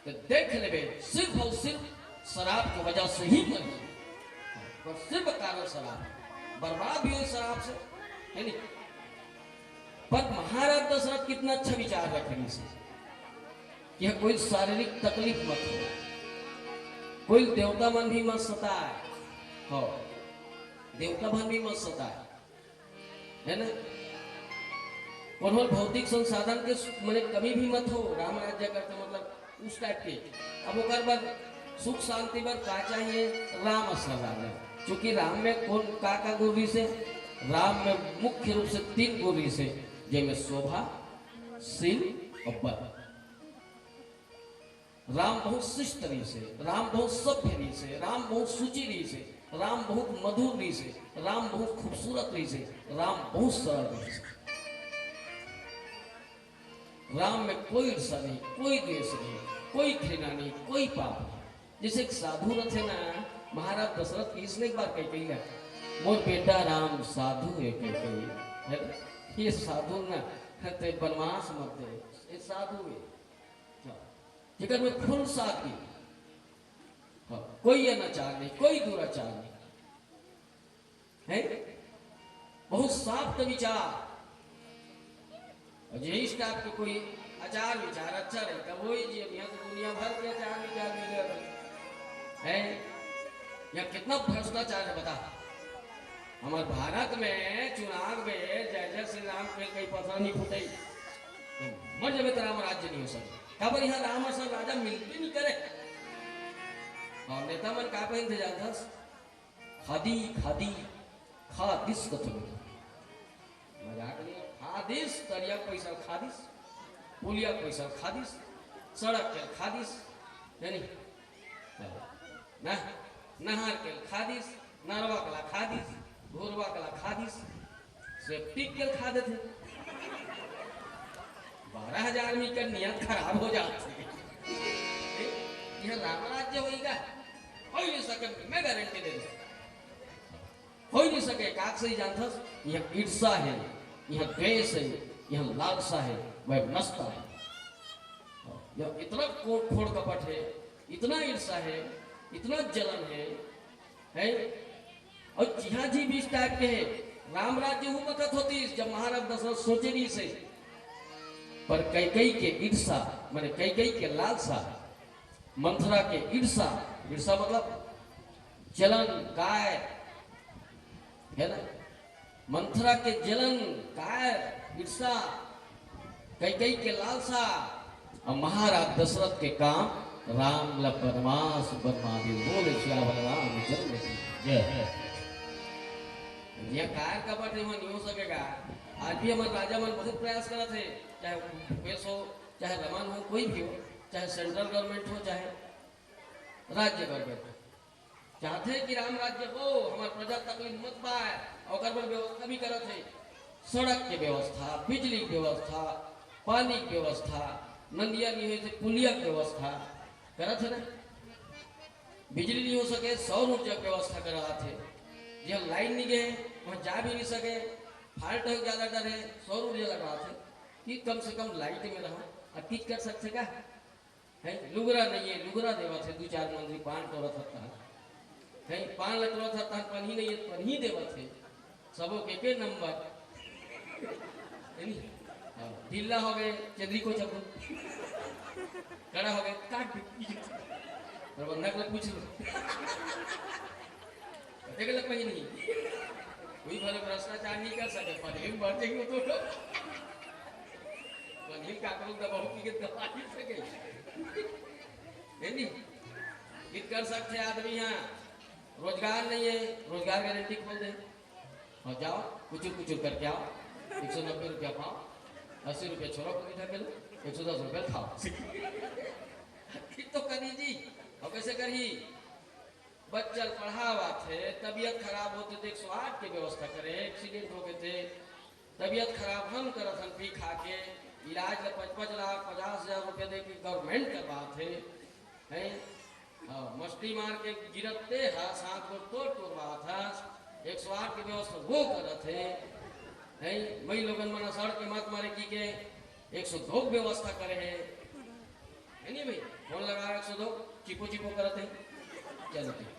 तो देख लेबे, सिर्फ और सिर्फ शराब की वजह से ही मर गए। और सिर्फ कारण शराब, बर्बाद भी हुई शराब से, है नहीं? पर महाराज दशरथ कितना अच्छा विचार रखे इसे, कि यह कोई शारीरिक तकलीफ मत हो, कोई देवता मन भी मत सताए, हो, देवता मन भी मत सताए, है ना? कोनो भौतिक संसाधन के सु-, मने कमी भी मत हो, राम राज्य करते मतलब उस टाइप के। अब ओकर बर सुख शांति बर का चाहिए? राम असन राजा। क्योंकि राम में कौन का का गुण रहिसे? राम में मुख्य रूप से तीन गुण रहिसे, जेमे शोभा, शील और बल। राम बहुत शिष्ट रहिसे, राम बहुत सभ्य रहिसे, राम बहुत सुचि रहिसे, राम बहुत मधुर रहिसे, राम बहुत खूबसूरत रहिसे, राम बहुत सरल रहिसे। राम में कोई ईर्षा नहीं, कोई द्वेष नहीं, कोई घृणा नहीं, कोई पाप नहीं। जैसे एक साधु रथे ना, महाराज दशरथ किहिस एक बार कैकेयी ला, "मोर बेटा राम साधु है," कैकेयी, है ना? ये साधु ना, ते बनवास मत दे, ये साधु है। हाँ। जेकर में फुल सादगी, हाँ, कोई अनाचार नहीं, कोई दुराचार नहीं, है? बहुत साफ विचार। और यही टाइप के कोई आचार विचार अच्छा रहे, तब वही जी, अब यहाँ तो दुनिया भर के आचार विचार मिले हैं। यहाँ कितना भ्रष्टाचार है बता। हमारे भारत में चुनाव में जय जय श्री राम के कई पता नहीं फुटे, तो मर जावे तो राम राज्य नहीं हो सके। काबर यहाँ राम असन राजा मिलबे नहीं करे। और नेता मन का पहनते जानथस? खादी, खादी, खादिस कथन। मजाक नहीं, खादिस, तरिया पैसा खादिस, पुलिया पैसा खादिस, सड़क के खादिस, है नहीं? ना, नहर के खादिस, नरवा कला खादिस, घोरवा कला खादिस, सेप्टिक के खा देथे। बारह हजार में कर नियत खराब हो जाथे। ए, यह राम राज्य होई का? होई नहीं सके, मैं गारंटी दे दूं। होई नहीं सके, काक सही जानथस, यह ईर्षा है, यह द्वेष है, यह लालसा है, वह नष्टा है। यह इतना को-, खोड़ कपट है, इतना ईर्षा है, इतना जलन है, है? और जिहाँ जी भी इस टाइप के है, राम राज्य हूँ बखत होतिस, जब महाराज दशरथ सोचे नहीं से, पर कैकेयी के ईर्षा, माने कैकेयी के लालसा, मंथरा के ईर्षा, ईर्षा मतलब जलन, काय, है ना? मंथरा के जलन, काय, ईर्षा, कैकई के लालसा, अब महाराज दशरथ के काम, राम ल बनवास बनवा दे। बोले सियावर रामचंद्र की जय। ये कार का बात नहीं हो सकेगा। आज भी हमर राजा मन बहुत प्रयास करत हे, चाहे भूपेश हो, चाहे रमन हो, कोई भी हो, चाहे सेंट्रल गवर्नमेंट हो, चाहे राज्य गवर्नमेंट हो, चाहथे कि राम राज्य हो, हमर प्रजा तकलीफ मत पाए, ओकर बर व्यवस्था भी करत हे। सड़क के व्यवस्था, बिजली के व्यवस्था, पानी के व्यवस्था, नंदिया नहीं होय ते पुलिया के व्यवस्था करत हे ना। बिजली नहीं हो सके, सौर ऊर्जा के व्यवस्था करत हे। जे लाइन नहीं गए, वहाँ जा भी नहीं सके, फाल्ट हो ज्यादा डर हे, सौर ऊर्जा लगवात हे कि कम से कम लाइट में रहो। अब कित कर सकथे का? है, लुगरा नहीं है, लुगरा देवत हे, दू चार मंदिर पान टोरत हता है, पान ल टोरत हता, पन्ही नहीं है, पन्ही देवत हे, सबो के के नंबर। है नी? हाँ, ढीला हो गए, चंद्री को चप्पू, कड़ा हो गए, काट दे। प्रबंधक ल पूछ लो। देख ले पन्ही नहीं, कोई भले भ्रष्टाचार नहीं कर सके, पन्ही में बढ़ जाएगी वो तो। पन्ही का करूँ दबाऊ की दबा नहीं सके। है नी? कित कर सकथे आदमी हा, रोजगार नहीं है, रोजगार गारंटी खोल दे। और जाओ, कुचुर कुचुर करके आओ, एक सौ नब्बे रुपया पाओ, अस्सी रुपया छोरा को भी ढकेलो, एक सौ दस रुपया खाओ। कित तो करी जी, और कैसे करी? बच्चा ल पढ़ावत हे, तबीयत खराब होथे त एक सौ आठ के व्यवस्था करे, एक्सीडेंट हो गए थे, तबीयत खराब हम करत हन पी खा के, इलाज ल पाँच पाँच लाख, पचास हजार रुपया दे के गवर्नमेंट करवात हे, हैं? हाँ, मस्ती मार के गिरत ते हा, सात गो तोर तोरवात हा, एक सौ आठ के व्यवस्था वो करत हे, हैं? मई लोगन मन सड़ के मत मरे की के एक सौ दो के व्यवस्था करे हे, है नहीं भाई? फोन लगा एक सौ दो, चिपो चिपो करत हे, चलो ठीक।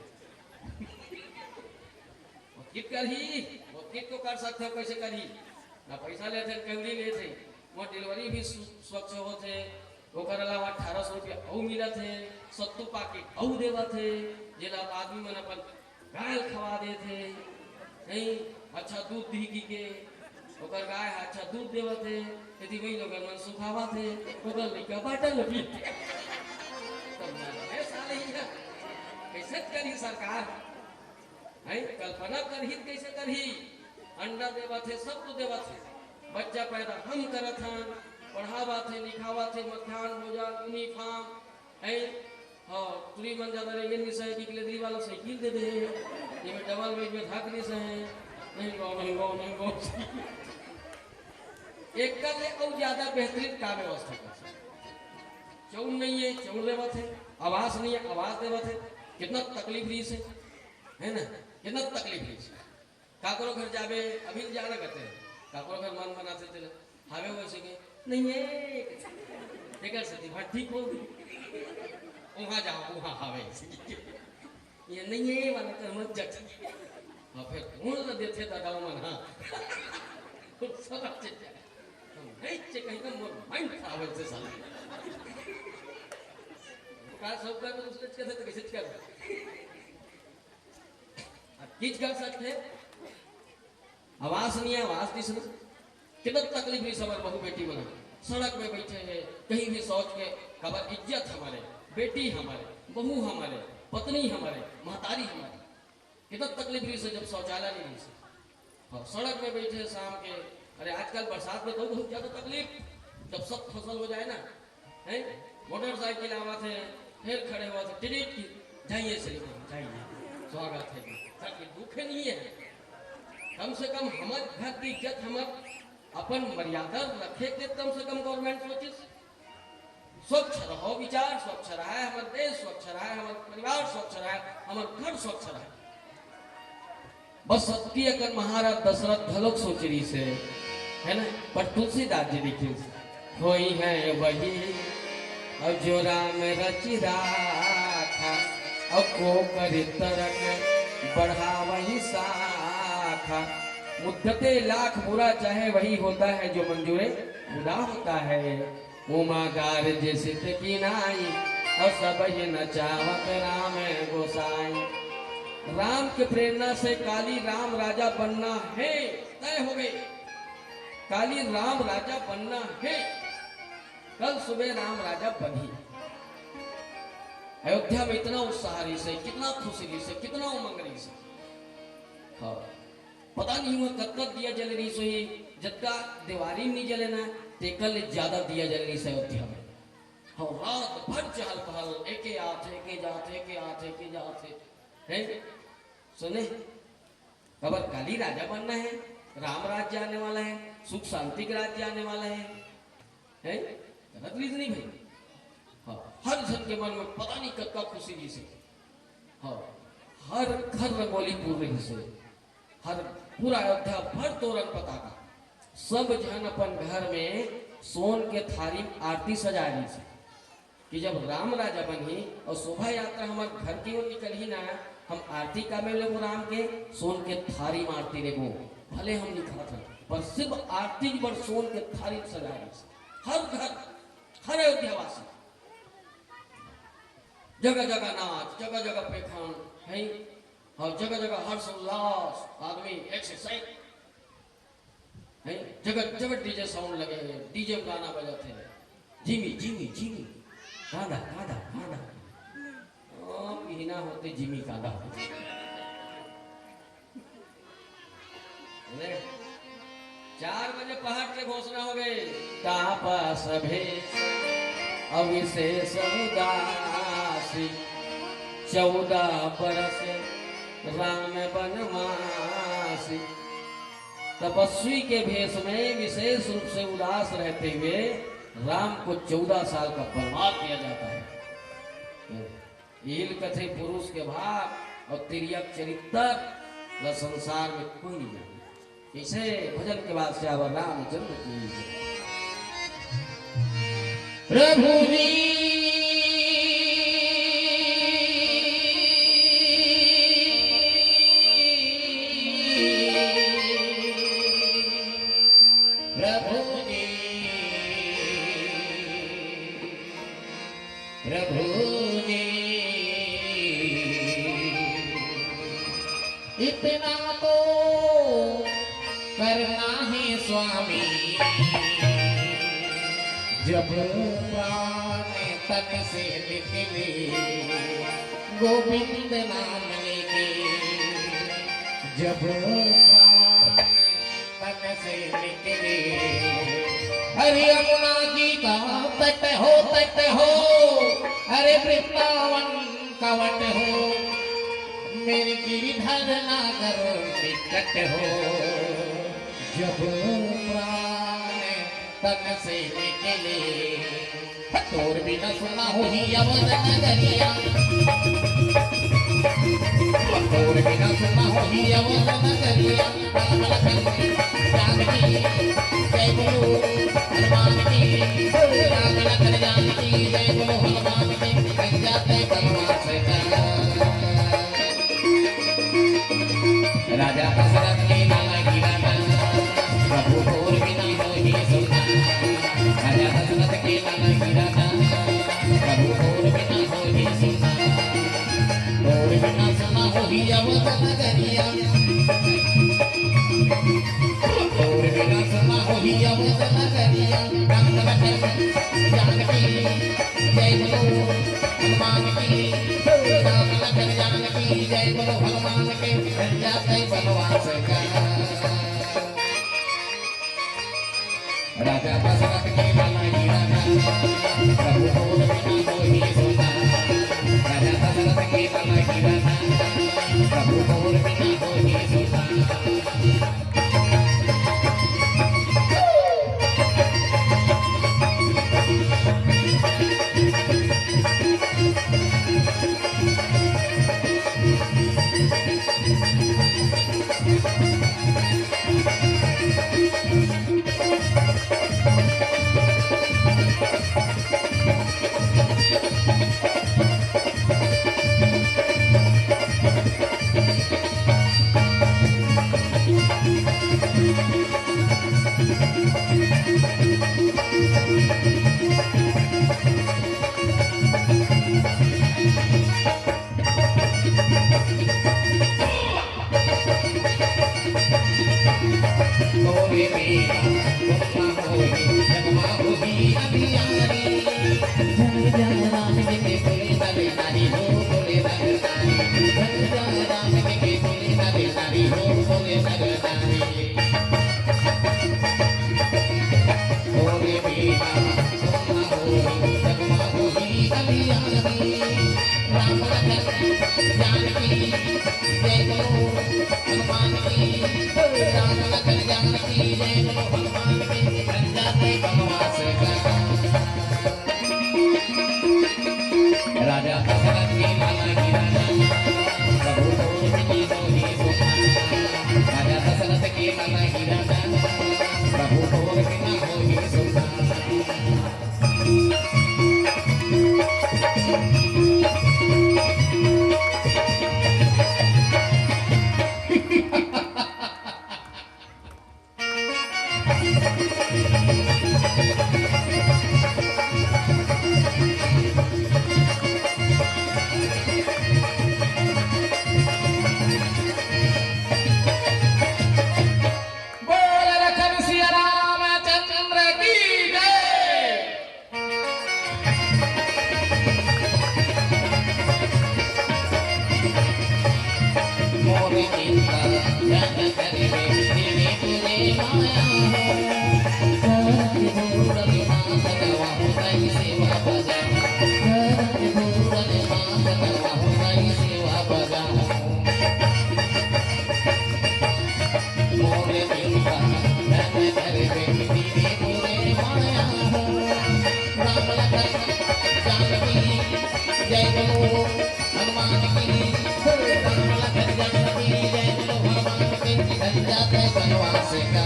वो कित करही, वो कित तो कर सकथे, कैसे करही? ना पैसा लेथे, कौड़ी लेथे, वो डिलीवरी भी सु-, स्वच्छ होथे, ओकर अलावा अठारह सौ रुपया अउ मिलत हे, सत्तू पाकिट अउ देवत हे, जेला आदमी मन अपन गाय ल खवा देथे, नहीं अच्छा दूध दी की के, ओकर गाय ह अच्छा दूध देवत हे, यदि वही लोगन मन सुखावत हे, ओकर लइका बाटल ल पीथे। तो मरबे साले इहाँ, कैसे करही सरकार? हैं, कल्पना करही त कैसे करही? अंडा देवत हे, सब कुछ देवत हे, बच्चा पैदा हम करत हन, पढ़ावत हे, लिखावत हे, मध्यान्ह भोजन, यूनिफॉर्म, हैं? हाँ, टुरी मन ज्यादा रेंगे नहीं सहे, कि लेदरी वाला साइकिल दे दे, ये में डबल बेड में धाक नहीं सहे, नहीं गो, नहीं गो, नहीं गो। एक कर ले, और ज्यादा बेहतरीन का व्यवस्था कर। चौन नहीं है, चौन देवत हे, आवास नहीं है, आवास देवत हे, कितना तकलीफ रही से, है ना? कितना तकलीफ रही से। काकरो घर जाबे, अभी जाना कहते हैं, काकरो घर मन बनाते चले, हावे वैसे के, नहीं है, तेकर से दिमाग ठीक हो, वहाँ जाओ, वहाँ हावे, ये नहीं है वाला कर मत जट। हाँ, फिर कौन ला देथे दादा मन, हाँ। सब अच्छे जाए। हम नहीं चे कहीं का मोर माइंड खराब है से साला। का सब का तो उसने कहते तो कैसे कर? अब कित कर सकथे? आवास नहीं है, आवास दिस ना। कितना तकलीफ रही हमर बहू बेटी मन। सड़क में बैठे हैं, कहीं भी शौच के, काबर इज्जत हमर हे, बेटी हमर हे, बहू हमर हे, पत्नी हमर हे, महतारी हमर हे। कितना तकलीफ रही से जब शौचालय नहीं रही से। और सड़क में बैठे शाम के, अरे आजकल बरसात में तो बहुत ज्यादा तकलीफ, जब सब फसल हो जाए ना, हैं? मोटरसाइकिल आवत हे, फिर खड़े होवत हे, टिरिट की, जाइए श्रीमान, जाइए, स्वागत है जी। ताकि दुख नहीं है, कम से कम हमर घर की इज्जत, हमर अपन मर्यादा रखे के कम से कम गवर्नमेंट सोचिस। स्वच्छ रहो, विचार स्वच्छ रहे, हमर देश स्वच्छ रहे, हमर परिवार स्वच्छ रहे, हमर घर स्वच्छ रहे। बस अतकी अकन महाराज दशरथ घलोक सोच रहिस हे, है ना? पर तुलसीदास जी लिखिस, "होई है वही और जो राम रचि राखा, और को करि तरक बढ़ावहि शाखा।" मुद्दते लाख बुरा चाहे वही होता है जो मंजूरे खुदा होता है। उमा गार जे सित की नाई, और सब ही नचावत राम गोसाई। राम के प्रेरणा से काली राम राजा बनना है, तय हो गए। काली राम राजा बनना है, कल सुबह राम राजा बनही। अयोध्या में इतना उत्साह रहिस हे, कितना खुशी रहिस हे, कितना उमंग रहिस हे। हाँ। पता नहीं हुआ कतका दिया जले रहिस होही, जतका देवारी में नहीं जले ना, तेकर ले ज्यादा दिया जले रहिस हे अयोध्या में। हाँ, रात भर चहल पहल, एके आथे, एके जाथे, एके आथे, एके जाथे। हैं? सुने? काबर काली राजा बनना हे, राम राज्य आने वाला हे, सुख शांति के राज्य आने वाला हे, हैं? गलत रहिस नहीं भाई। हाँ, हर झन के मन में पता नहीं कतका खुशी रहिस हे। हाँ, हर घर रंगोली पूर रहिस हे, हर पूरा अयोध्या भर तोरन पताका, सब झन अपन घर में सोन के थारी में आरती सजाए रहिस हे। कि जब राम राजा बनही अउ शोभा यात्रा हमर घर के ओर निकलही ना, हम आरती कामे लेबो राम के, सोन के थारी म आरती लेबो। भले हम नहीं खात हन, पर सिर्फ आरती बर सोन के थारी सजाए रहिस। हर घर, हर अयोध्यावासी, जगह जगह नाच, जगह जगह पेखन, है, और जगह जगह हर्ष उल्लास, आदमी एक से एक हैं? जगह जगह डीजे साउंड लगे हुए, डीजे में गाना बजाते हैं, जिमी जिमी जिमी, कांदा कांदा कांदा। ओ, पीना होते जिमी कांदा होते। ले, चार बजे पहाड़ के घोषणा हो गई। तापस भेष अविशेष उदासी, चौदह बरस राम बनवासी। तपस्वी के भेष में विशेष रूप से उदास रहते हुए राम को चौदह साल का बनवास दिया जाता है। इहिल कथे पुरुष के भाग अउ तिर्यक चरित्र ल संसार में कोई नहीं जाने। इसे भजन के बाद से आवर रामचंद्र की जय। प्रभु जी, प्रभु जी, प्रभु जी, इतना तो करना है स्वामी, जब प्राण तन से निकले, गोविंद नाम लेके, जब प्राण तन से निकले। अरे यमुना जी का तट हो, तट हो, अरे वृंदावन का वट हो, मेरे गिरिधर नागर निकट हो, जब प्राण तन से निकले। तोर बिना सुना होही अवध नगरिया, तोर बिना सुना होही अवध नगरिया। राम लखन जानकी जय बोलो हनुमान की, राम लखन जानकी जय बोलो हनुमान की। बन जाते बनवास का राजा दशरथ के लाला की राजा, प्रभु तोर बिना होही सुना। राजा दशरथ के लाला की राजा, प्रभु तोर बिना होही सुना। तोर बिना सुना होही अवध नगरिया, तोर बिना सुना होही अवध नगरिया। राम लखन जानकी जय बोलो हनुमान की, राम लखन जानकी जय बोलो हनुमान की। बन जाते बनवास का राजा दशरथ के लाला की राजा, प्रभु तोर बिना होही सुना। राजा दशरथ के लाला की राजा, प्रभु तोर बिना होही सुना। बोल लखन सिया रामचंद्र की जय। मोर चिंता जन करिबे, तेरे तेरे माया हो। करके दूर ले मात नवा हो, तई सेवा बजा। करके दूर ले मात नवा हो, तई सेवा बजा। मोर चिंता जन करिबे, तेरे तेरे माया हो। राम लखन जानकी जय बोलो। हनुमान की जय। राम लखन जानकी जय बोलो। हनुमान की धजा तै बनवास का।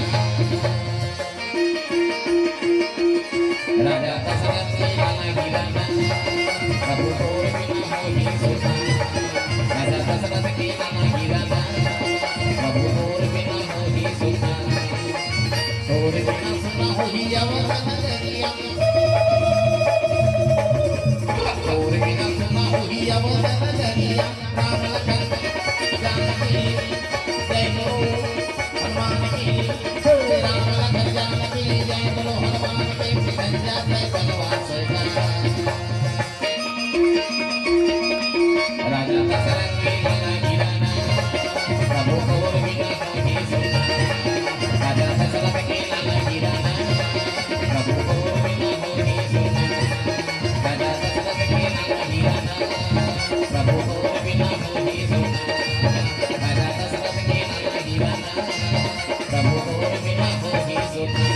राजा दशरथ के लाला की राजा, प्रभु तोर बिना होई सुना। राजा दशरथ के लाला की राजा, प्रभु तोर बिना होई सुना। तोर बिना सुना होई अवध नगरिया। तोर बिना सुना होई अवध नगरिया। राम लखन जानकी जय हो। हनुमान की जय। राम लखन जानकी जय। बोलो हनुमान के धजा तै बनवास का। राजा दशरथ के लाला की राजा, प्रभु तोर बिना होई सुना। राजा दशरथ के लाला की राजा, प्रभु तोर बिना होई सुना। राजा दशरथ के लाला की राजा, प्रभु तोर बिना होई सुना। राजा दशरथ के लाला की राजा, प्रभु तोर बिना होई सुना।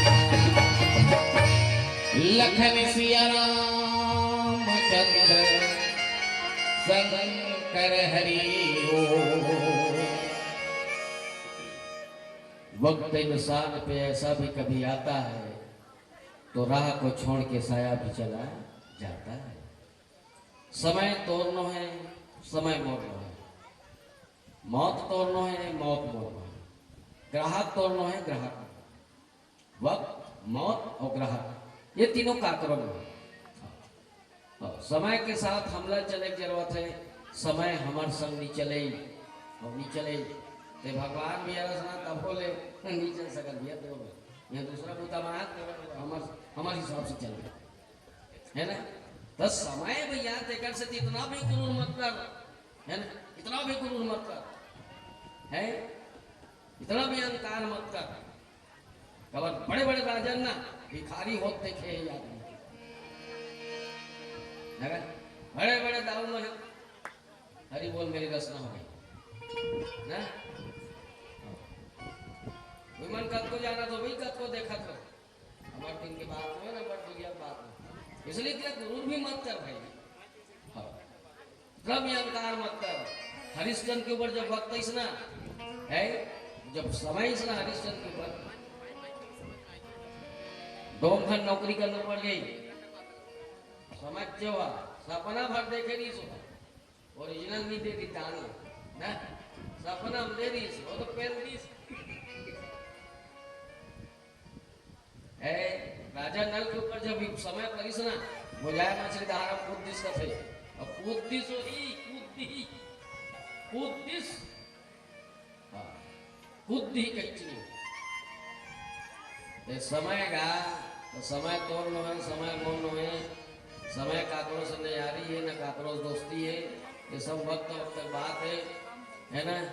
लखन सिया रामचंद्र शंकर हरि बोल। वक्त इंसान पे ऐसा भी कभी आता है, तो राह को छोड़ के साया भी चला जाता है। समय तोर नो है, समय मोर नो है। मौत तोर नो है, मौत मोर नो है। ग्राहक तोर नो है, ग्राहक मोर नो है। वक्त, मौत और ग्राहक, ये तीनों काकरो नो है। हाँ, समय के साथ हमला चले के जरूरत है, समय हमर संग नी चले, और नी चले, ते भगवान भी अरस ना तभो ले नी चल सकत भैया, तो ये दूसरा बूता में हाथ लगा, हमर, हमर हिसाब से चल रहा है ना? तो समय भैया, तेकर से इतना भी गुरूर मत कर, है ना? इतना भी गुरूर मत कर, है? इतना भी अहंकार मत कर। काबर बड़े-बड़े राजन ना भिखारी होत देखे हे आदमी। देखा? बड़े-बड़े दाऊ मन हरि बोल मेरी रचना हो गई। ना? विमन कतको जाना तो भाई कतको देखत हो। हमर दिन के बात हो ना, बड़ दुनिया के बात हो। इसलिए तेरा गुरूर भी मत कर भाई। हाँ। द्रव्य अहंकार मत कर। हरिश्चंद्र के ऊपर जब वक्त आइस ना, है, जब समय आइस ना हरिश्चंद्र के ऊपर, दो घन नौकरी करना पड़ गई। समझ जेवा, सपना भर देखे नहीं सो, ओरिजिनल नहीं दे दी दान ना, सपना हम दे दी सो, वो तो पेल दी। ए, राजा नल के ऊपर जब समय परिस ना, बोझाय मछली दहारा कूद दिस कथे। अब कूद दिस वही, कूद दी, कूद दिस। हाँ, कूद दी कहीं चीज। ये समय का, तो समय तोर नो है, समय मोर नो है, समय काकरो से न यारी है, न काकरो से दोस्ती है, ये सब वक्त वक्त तक बात है, है ना?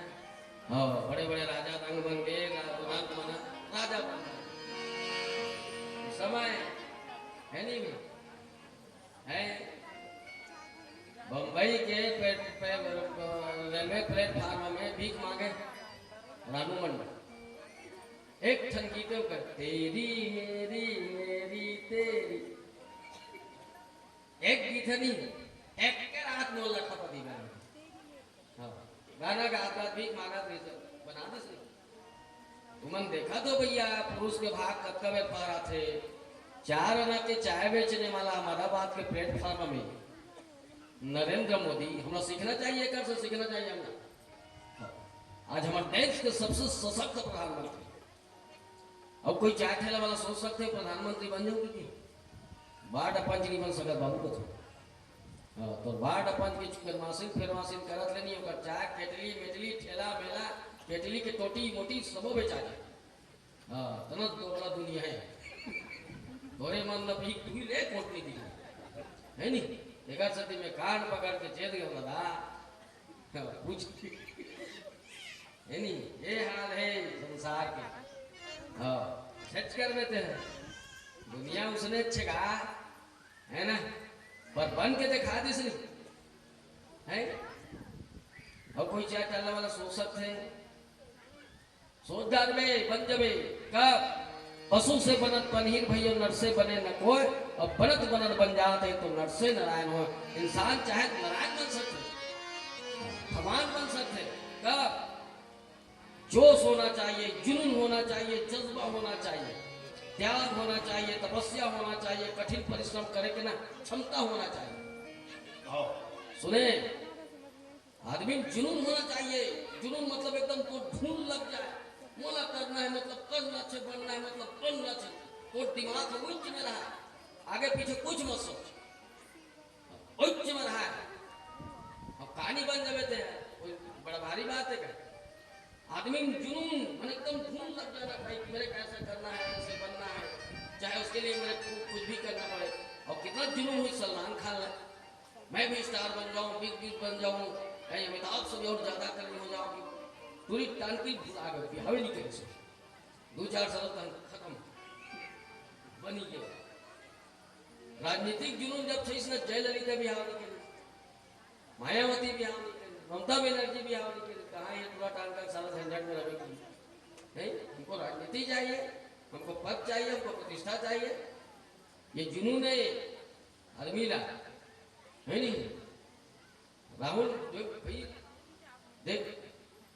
हाँ, बड़े-बड़े राजा रंग बन गए, रा-, रंग बना, राजा बन गए। समय है नहीं भी, है? बम्बई के पे-, पे-, रेलवे प्लेटफॉर्म में भीख मांगे रानू मंडल। एक ठन गीत ओकर, तेरी मेरी मेरी तेरी। एक गीत है नहीं, एक के रात नौ लाख पति बने। हाँ, गाना गात गात भीख मांगत रहिस, बना दिस नहीं। तुमन देखा तो भैया, पुरुष के भाग कतका बेर पार आथे। चार आना के चाय बेचने वाला अहमदाबाद के प्लेटफॉर्म में नरेंद्र मोदी, हमरा सीखना चाहिए, एकर से सीखना चाहिए हमरा। आज हमर देश के सबसे सशक्त प्रधानमंत्री। अब कोई चाय ठेला वाला सोच सकथे प्रधानमंत्री बन जाहूं कि? वार्ड पंच नहीं बन सकत बाबू, कथे। हाँ, तो वार्ड पंच के चुकरमासिन फेरमासिन करत ले नहीं, ओकर चाय केटली मेटली, ठेला मेला, केटली के टोटी मोटी सबो बेचा जाए। हाँ, तना तो बड़ा दुनिया है। तोरे मन ल भीख तू ही ले, कोट नहीं दी, है नहीं? एकर सेती मैं कान पकड़ के चेत गया दादा। हाँ, पूछ। है नहीं? ये हाल है संसार के। हाँ, सच कर देते हैं। दुनिया उसने अच्छे कहा, है ना? पर बन के दिखा दिस नहीं, है? और कोई चाय डालने वाला सोच सकते हैं? सोच डालबे, बन जबे। कब? पशु से बनत पनीर भइयो, नर से बने न कोय, और बनत बनत बन जात है तो नर से नारायण हो। इंसान चाहे नारायण बन सकते, भगवान बन सकते। कब? जोश होना चाहिए, जुनून होना चाहिए, जज्बा होना चाहिए, त्याग होना चाहिए, तपस्या होना चाहिए, कठिन परिश्रम करे के ना क्षमता होना चाहिए। आओ, सुने, आदमी में जुनून होना चाहिए। जुनून मतलब एकदम तो धुन लग जाए, मोला करना है मतलब करना छे, बनना है मतलब बनना छे। तो दिमाग उच्च में रहा, आगे पीछे कुछ मत सोच, उच्च में रहा है। अब कहानी बन जावे थे, कोई बड़ा भारी बात है क्या? आदमी में जुनून, मन एकदम धुन लग जाना भाई कि मेरे को ऐसा करना है, ऐसे बनना है, चाहे उसके लिए मेरे को कुछ भी करना पड़े। और कितना जुनून हुई सलमान खान ला, मैं भी स्टार बन जाऊं, बिग बिग बन जाऊं, मैं अमिताभ से भी और ज्यादा करनी हो जाऊंगी। पूरी टांकी आ गई, बिहावे नहीं करे से। दो चार साल तक खत्म बनी गया। राजनीतिक जुनून जब से इसने जयललिता बिहाव नहीं करी, मायावती बिहाव नहीं करी, ममता बनर्जी बिहाव नहीं करी, कहाँ ये पूरा टांका साला झंझट में रहे की? नहीं, हमको राजनीति चाहिए, हमको पद चाहिए, हमको प्रतिष्ठा चाहिए। ये जुनून है, आदमी ला, है नहीं? राहुल, जो भाई, देख,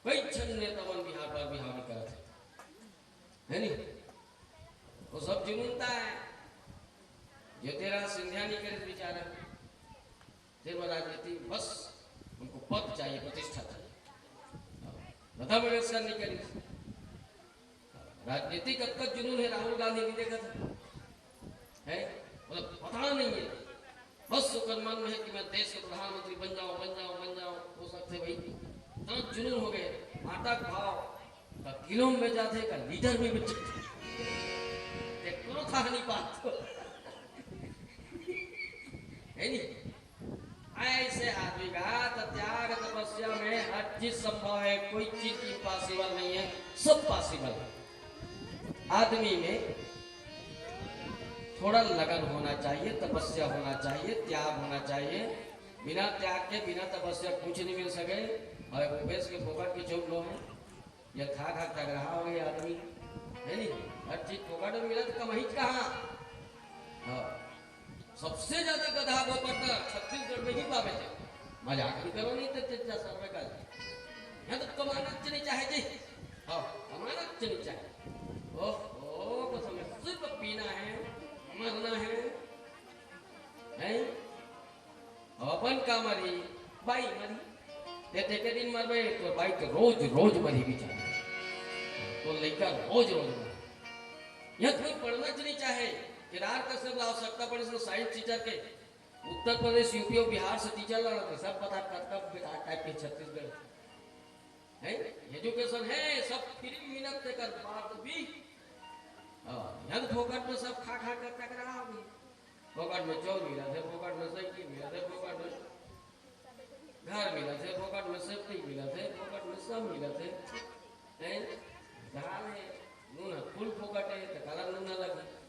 कई झन नेता मन बिहार पर बिहार में करत है, है नहीं? वो सब जुनून ता है। ज्योतिराज सिंधिया नहीं करे बेचारा, तेरे राजनीति बस हमको पद चाहिए, प्रतिष्ठा चाहिए। लता मंगेशकर नहीं करे। राजनीति कतका जुनून है, राहुल गांधी नहीं देखा था, है? मतलब पता नहीं है, बस ओकर मन में है कि मैं देश के प्रधानमंत्री बन जाऊं, बन जाऊं, बन जाऊं। हो सकते भाई, इतना जुनून हो गए, आटा के भाव का किलो में बेचाथे, का लीटर में बेचाथे, ते कोनो कहानी बात तो है नहीं। ऐसे आदमी का तो त्याग तपस्या में हर चीज संभव है, कोई चीज इम्पॉसिबल नहीं है, सब पॉसिबल है। आदमी में थोड़ा लगन होना चाहिए, तपस्या होना चाहिए, त्याग होना चाहिए। बिना त्याग के, बिना तपस्या कुछ नहीं मिल सके। और भूपेश के फोकट के चौक लोग हैं, ये खा खा टगरहा हो गए आदमी, है नहीं? हर चीज फोकट में मिला तो कमाई कहाँ? हाँ, सबसे ज्यादा गधा गोबर तो छत्तीसगढ़ में ही पावे थे। मजाक भी करो नहीं तो चर्चा सर्वे का। यहाँ तो कमाना च नहीं चाहे जी। हाँ, कमाना च नहीं चाहे। ओहो, बस हमें सिर्फ पीना है, मरना है, हैं? अब अपन का मरी, बाई मरी। ते ते के दिन मरबे, तो बाई तो रोज रोज मरी बेचारा। तो लइका रोज रोज मरी। यहाँ कोई पढ़ना च नहीं चाहे। केदार कश्यप ला आवश्यकता पड़े, इसमें साइंस टीचर के उत्तर प्रदेश, यूपी और बिहार से टीचर लाना थे, सब पता कतका बेकार टाइप के छत्तीसगढ़ है। एजुकेशन है, सब फ्री मिलत तेकर बाद भी। हाँ, यहाँ तो फोकट में सब खा खा कर टकरा हो गई। फोकट में चाउर मिला थे, फोकट में साइकिल मिला थे, फोकट में घर मिला थे, फोकट में सेफ्टी मिला थे, फोकट में सब मिला थे। हैं? दाल है, नून है, फुल फोकट है, तो काला नून ना लगे।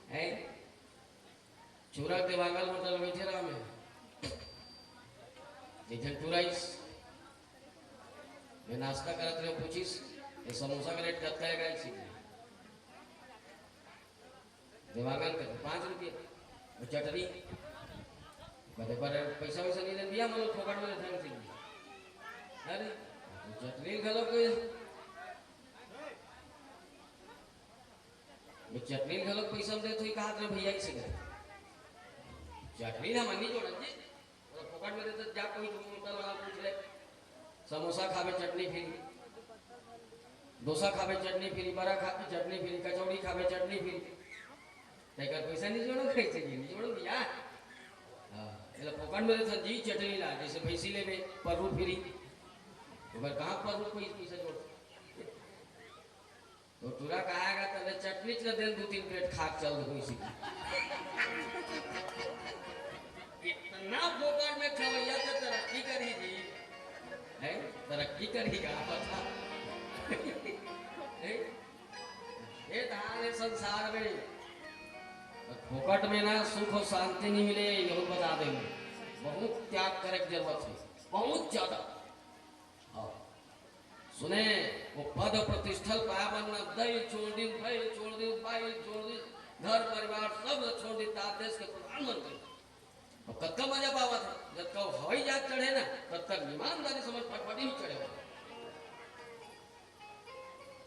हैं? चूरा के बांगल होटल में बैठे रहा मैं। एक जन टूराइस, मैं नाश्ता करत रहे, पूछिस, "ये समोसा का रेट कतका है?" गाइस, देवांगन के पाँच रुपये, और चटनी। कहते, "पर पैसा वैसा नहीं लेते भैया, हम लोग फोकट में लेते हैं।" अरे, चटनी खा लो कोई। वो चटनी घलो पैसा में देत होही, कहात रहे भैया इसे घर। चटनी ला मन नहीं जोड़त जी, अगर फोकट में देते जा कोई तो होटल वाला पूछ ले, समोसा खाबे चटनी फ्री, डोसा खाबे चटनी फ्री, बरा खाबे चटनी फ्री, कचौड़ी खाबे चटनी फ्री। तेकर पैसा नहीं जोड़ो, कैसे जी नहीं जोड़ो भैया? हाँ, एला फोकट में देथन जी चटनी ला, जैसे भैंसी लेबे परू फ्री, ओकर कहाँ परू कोई पैसा जोड़? तो टूरा कहागा तले चटनी च देन दू तीन प्लेट खा के चल दो इसी। इतना फोकट में खवैया तो तरक्की करी जी, है तरक्की करी का बता। हैं? ये धान है संसार में, फोकट में ना सुख और शांति नहीं मिले, ये बता देंगे। बहुत त्याग करे की जरूरत है, बहुत ज्यादा। हाँ। सुने, वो पद प्रतिष्ठा पाए बर ना दई छोड़ दिन, भई छोड़ दिन, बाई छोड़ दिन, घर परिवार सब ल छोड़ दिन, तार देश के प्रधानमंत्री। अब कतका मजा पावत है, जब कब हवाई जहाज चढ़े ना, तब तक ईमानदारी समझ फटफटी ही चढ़े हो।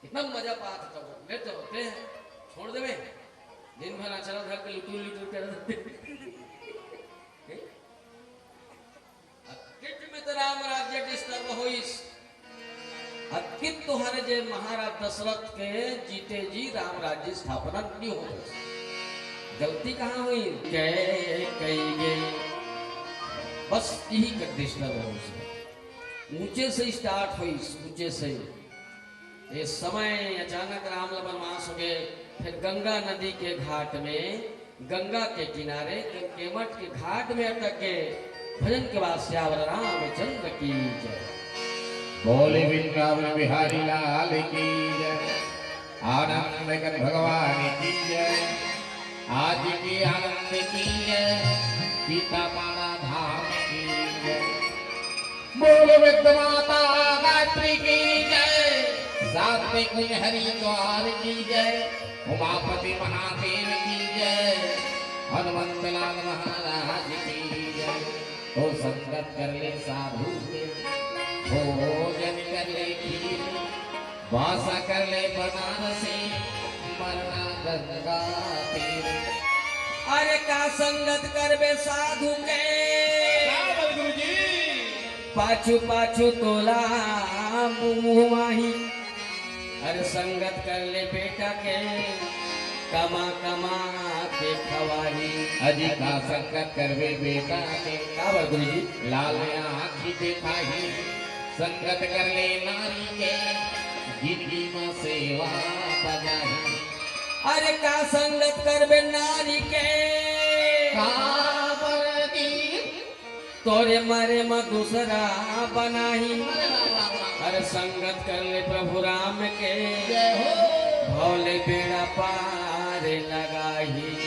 इतना मजा पावत है, तब लेते होते हैं, छोड़ देवे, दिन भर अचरा धर के लुटुर लुटुर कर देते। अकित में तो राम राज्य disturb होइस। अकित तो हरे जे महाराज दशरथ के जीते जी राम राज्य स्थापना नहीं हो पाइस। गलती कहाँ हुई? कै कई गए, बस यही कर disturb होइस। ऊंचे से start होइस, ऊंचे से। ये समय अचानक राम ल वनवास हो गए, फिर गंगा नदी के घाट में, गंगा के किनारे, गंगेमठ के घाट में अटक गए। भजन के बाद सियावर रामचंद्र की जय। बोले वृंदावन बिहारी लाल की जय, आनंद गण भगवान की जय, आज के आनंद की जय, सीतापाड़ा धाम की जय। बोल वृद्ध माता गायत्री की जय, सात में कुंज हरिद्वार की जय, उमापति महादेव की जय, हनुमंत लाल महाराज की जय। तो संगत कर ले साधु के, भोजन कर ले खीर, वासा कर ले बनारसी, मरना गंगा तीर। अरे का संगत करबे साधु के? का बोल गुरुजी? पाछू पाछू तोला मुँह माही। अरे संगत कर ले बेटा के, कमा कमा के खवाही। अजी का संगत करबे बेटा के? का बोल गुरुजी? लाल आँखी देखाही। संगत कर ले नारी के, जिंदगी में सेवा बजाही। अरे का संगत करबे नारी के? का बरदी? तोरे मरे म दूसरा बनाही। अरे वाह, वाह, वाह। अरे संगत कर ले प्रभु राम के, जय हो। भव ले बेड़ा पार लगाही।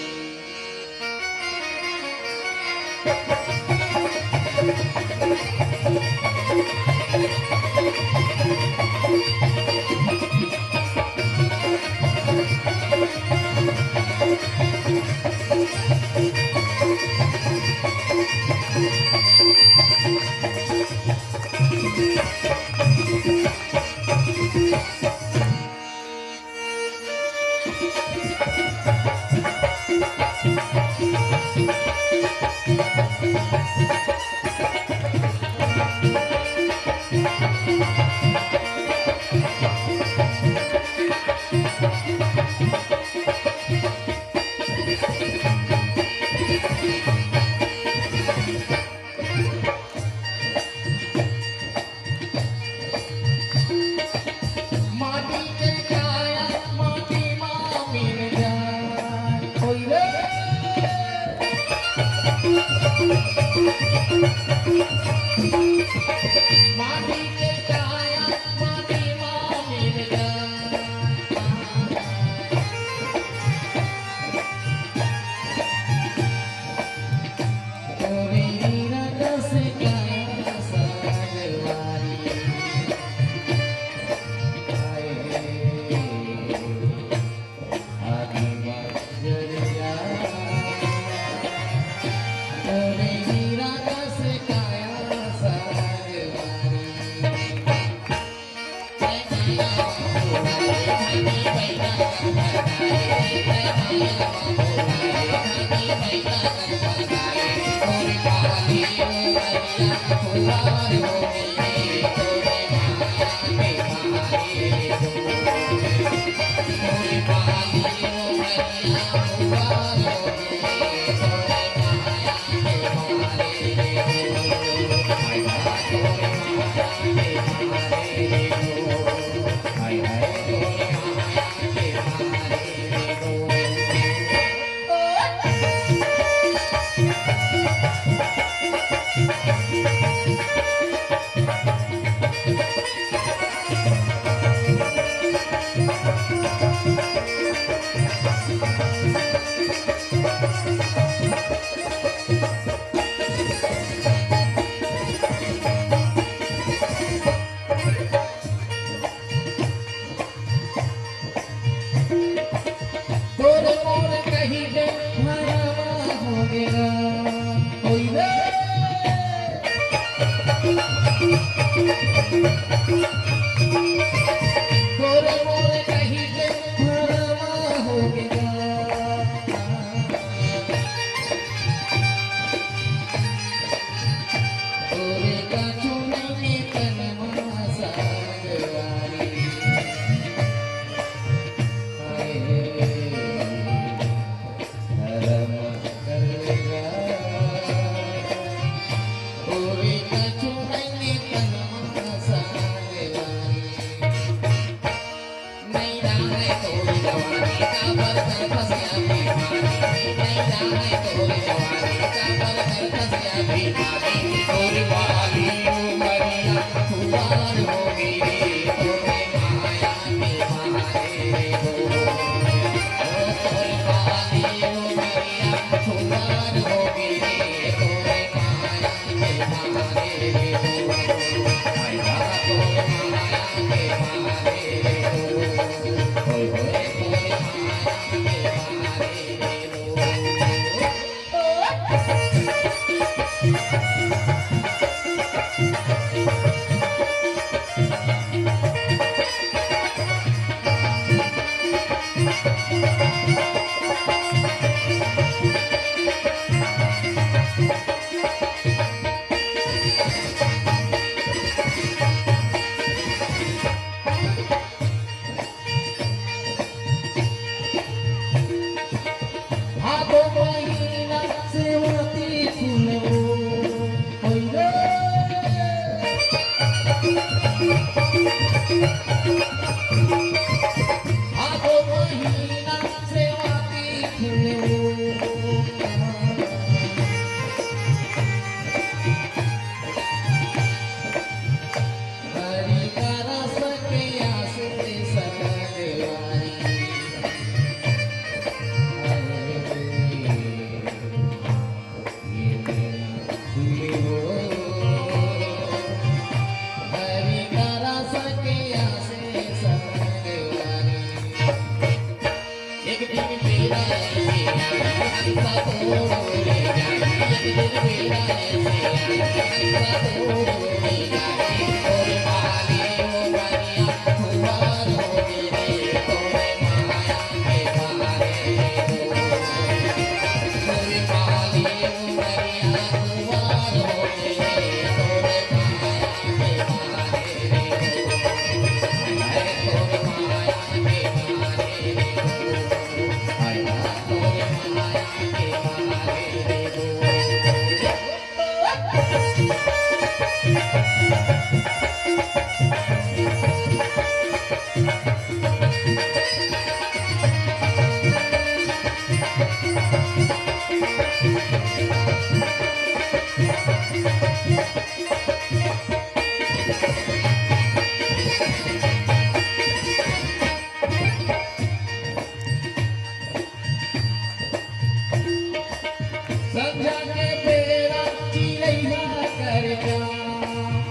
संझा के बेरा चिरई ह करजा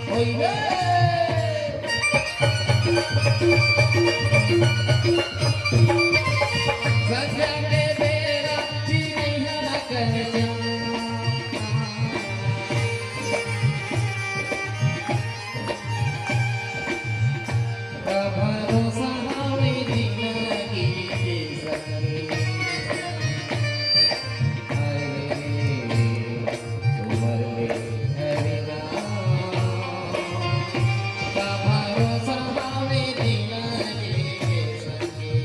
होई रे। संझा के बेरा चिरई ह करजा। का भरोसा हवे जिंदगी के संगे। हाय रे, उमर में हवे ना। का भरोसा हवे जिंदगी के संगे।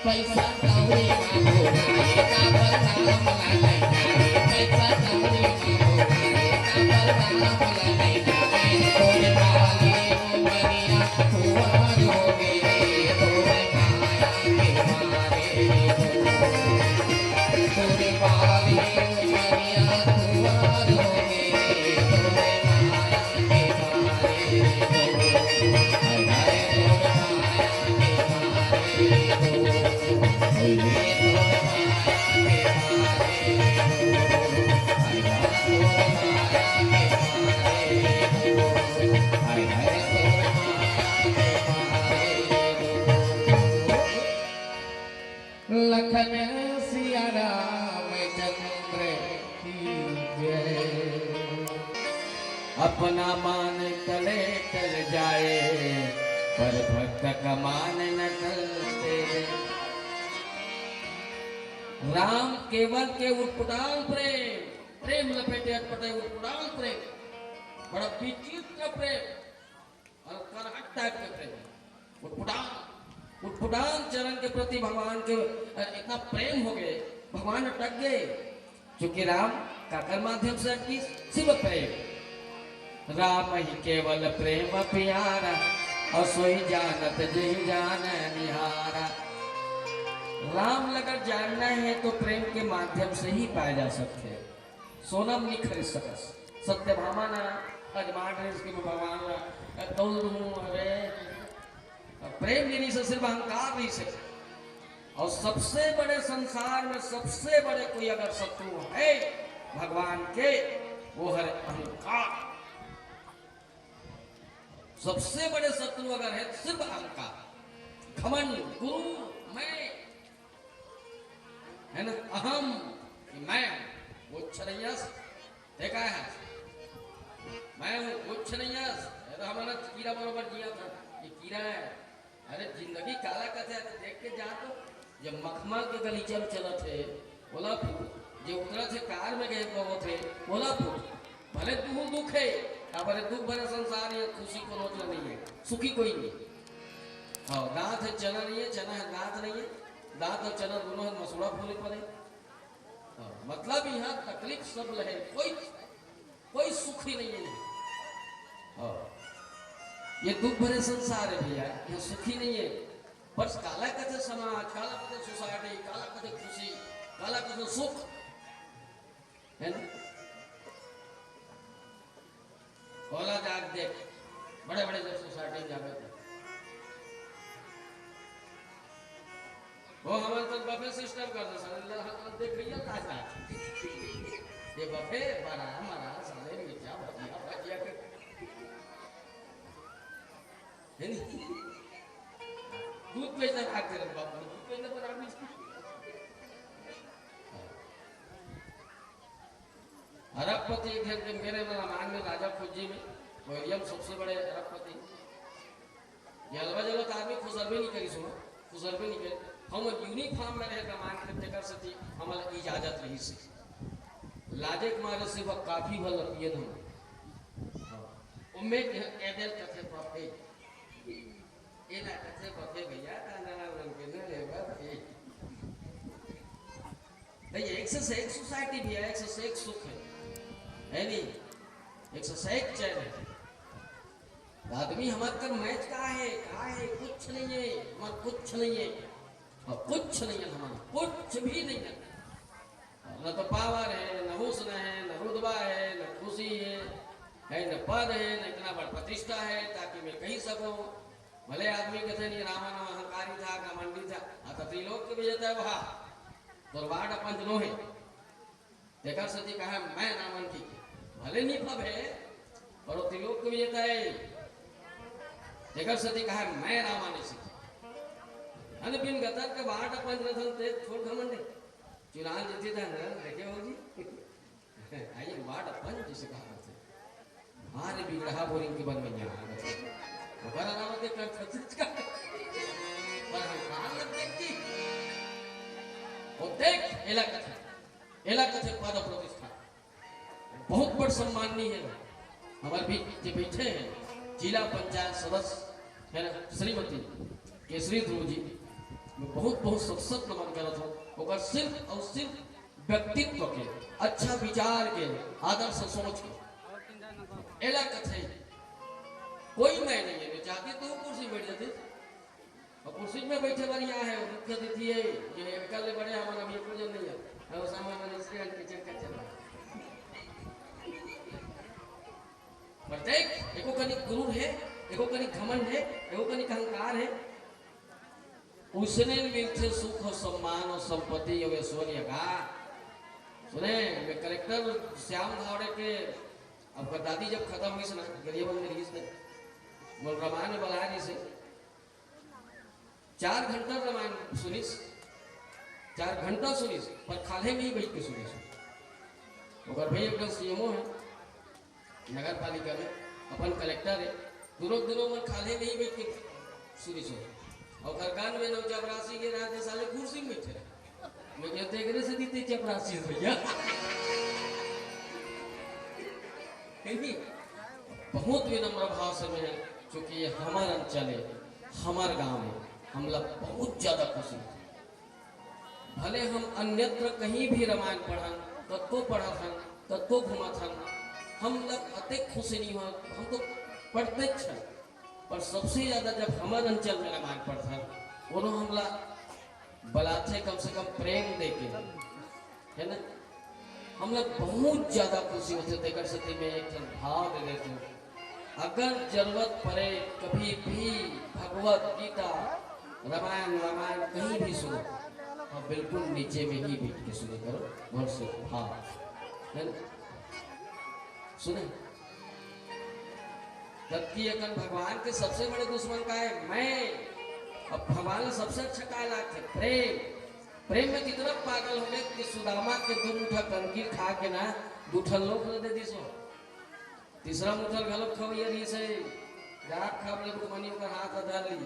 पैसा कौड़ी ना होए, काबर नाम ला लइका रे। पैसा कौड़ी ना होए, काबर नाम ला लइका रे। तोरे पाले ओ बनिया, कुंवार हो गे रे, तोरे माया के मारे रे। तोरे पाले ओ बनिया, कुंवार हो गे रे, तोरे माया लखन सिया रामचंद्र की जय। अपना मान तले टल जाए, पर भक्त का मान न टलते। राम केवल के उटपुटांग प्रेम, प्रेम लपेटे अटपटे उटपुटांग प्रेम, बड़ा विचित्र प्रेम। और करहट टाइप के प्रेम, उटपुटान, उटपुटान चरण के प्रति भगवान के, अ, इतना प्रेम हो गए, भगवान अटक गए। चूंकि राम काकर माध्यम से अटकी, शिव प्रेम। राम ही केवल प्रेम प्यारा, और सोई जानत जेहि जान निहारा। राम ल अगर जानना है तो प्रेम के माध्यम से ही पाए जा सकते हैं। सोना म नइ खरीद सकस। सत्यभामा ना अजमा डरिस कि मैं भगवान ला तौल दूं, अरे, प्रेम नइ रिहिस, सिर्फ अहंकार रिहिस। और सबसे बड़े, संसार में सबसे बड़े कोई अगर शत्रु है भगवान के, वो है अहंकार। सबसे बड़े शत्रु अगर है, सिर्फ अहंकार, घमंड, गुरु, मैं, है ना, अहम, कि मैं, वो अच्छा नहीं है, देखा है, मैं हूँ, कुछ नहीं है, ये तो हमारा कीड़ा बरोबर जिया था, ये कीड़ा है। अरे, जिंदगी काला कथे, तो देख के जा तो, जब मखमल के गलीचा में चलत हे, ओला पूछ, जे उतरत हे कार में गए बहुत हे, ओला पूछ। भले दुख दुख हे, काबर दुख भरे संसार हे, खुशी कोनो च नहीं है, सुखी कोई नहीं। हाँ, दांत है चना नहीं है, चना है दांत नहीं है, दांत और चना दोनों है मसूड़ा फूले पड़े। हाँ, मतलब यहाँ तकलीफ सब लहे, कोई कोई सुखी नहीं है। हाँ। ये दुख भरे संसार है भैया, ये सुखी नहीं है। बस काला कथे समाज, काला कथे सोसाइटी, काला कथे खुशी, काला कथे सुख, है ना? ओला जाके देख, बड़े बड़े जब सोसाइटी में जावे तो वो हमन तो बफे सिस्टम कर दे, साले ला, हम देख भैया का का। ये बफे, बड़ा, मरा, साले, मिर्चा, भजिया, भजिया के। है नहीं? दूध पैसा खा के रख बाप, दूध पैसा पर आदमी। अरबपति एक झन के मेरे रामायण में राजा खोजी में, विलियम सबसे बड़े अरबपति। ये अलवा जलवा तो आदमी खुसरबे नहीं करी, सुनो, खुसरबे नहीं करे। हम यूनिफॉर्म में रहे रामायण के, तेकर सेती हमला इजाजत रही से। लाजे के मारे सिर्फ काफी भर पिए हम। हाँ। उम्मे के एदल कथे पापे। एला कथे पापे भैया, ताना नाम रंग के न ले बात है। भाई, एक से एक सोसाइटी भी है, एक से एक सुख है, है नहीं? एक से एक चैन है। आदमी हमर कर मैच का है, का है? कुछ नहीं है, हमर कुछ नहीं है, और कुछ नहीं है, हमर कुछ भी नहीं है। न तो पावर है, न हुस्न है, न रुतबा है, न खुशी है, है न पद है, न इतना बड़ प्रतिष्ठा है ताकि मैं कही सकूं। भले आदमी कहते नहीं, रावण अहंकारी था, घमंडी था, हाँ, तो त्रिलोक के विजेता है वहा। तोर वार्ड अपन नो है, तेकर सेती कहा मैं रावण की। भले नहीं फबे, पर वो त्रिलोक के विजेता है, तेकर सेती कहा मैं रावण इसी। अन बिन गतर के वार्ड अपन रथन ते छोड़ घमंडे। चुनाव जीते था ना, देखे हो जी? आइए, वार्ड अपन जिसे कहा करते। हमारे बिगड़हा बोरिंग के बन में यहाँ। हमारा नाम के कर सकते का। पर हम कहाँ लग गए जी? वो देख, एला कथे, एला कथे पद प्रतिष्ठा। बहुत बड़ सम्माननीय है। हमारे बीच जे बैठे हैं, जिला पंचायत सदस्य है ना, श्रीमती केसरी ध्रुव जी, मैं बहुत, बहुत सत, सत नमन करत हूँ। ओकर सिर्फ और सिर्फ व्यक्तित्व के, अच्छा विचार के, आदर्श सोच के। एला कथे, कोई मैं नहीं है, मैं चाहती तो कुर्सी बैठ जाती। और कुर्सी में बैठे वाली यहाँ है, मुख्य अतिथि है, जो है कल बड़े हमारा भी कोई नहीं है। और सामान वाले श्री अंक के चक्कर चल रहा है। पर देख, एको कनिक गुरूर है, एको कनिक घमंड है, एको कनिक अहंकार है। उसने मिलथे सुख और सम्मान और संपत्ति और ऐश्वर्य का। सुने, मैं कलेक्टर श्याम धावड़े के, अब गद्दादी जब खत्म हुई ना, गरीबन में रिलीज थे, बोल रमान में बला नहीं से। चार घंटा रामायण सुनिस, चार घंटा सुनिस, पर खाल्हे में ही बैठ के सुनिस। ओकर भाई एकदम सीएमओ है, नगर पालिका में अपन कलेक्टर है, दुनों, दुनों मन खाल्हे में ही बैठ के सुनिस। और घर कान में नौ चपरासी के रहते साले कुर्सी में बैठे रहे। मैं कहते एकरे से जीते चपरासी है भैया। है नहीं? बहुत विनम्र भाव से मैं, क्योंकि ये हमार अंचल है, हमार गांव है, हमला बहुत ज्यादा खुशी है। भले हम अन्यत्र कहीं भी रामायण पढ़न, कतको पढ़त हन, कतको घूमत हन, हमला अतेक खुशी नहीं हुआ, हम तो पढ़ते छन, पर सबसे ज्यादा जब हमार अंचल में रामायण पढ़त हन, कोनो हमला बलाथे कम से कम प्रेम देके, है ना? हमला बहुत ज्यादा खुशी होथे, तेकर सेती मैं एक ठन भाव दे देथंव। अगर जरूरत पड़े कभी भी भगवत गीता, रामायण, रामायण कहीं भी सुनो, और बिल्कुल नीचे में ही बैठ के सुने करो, भर से भाव, है ना? सुने? जबकि अकन भगवान के सबसे बड़े दुश्मन का है? मैं। अब भगवान ला सबसे अच्छा का लागथे? प्रेम। प्रेम में कितना पागल हो गए कि सुदामा के दू मुठा कंकीर खा के ना, दू ठन लोक ल दे दिस हो। तीसरा मुठा घलो खवैया रहिस हे, जात खाब ले रुक्मणी ओकर हाथ ला धर ली।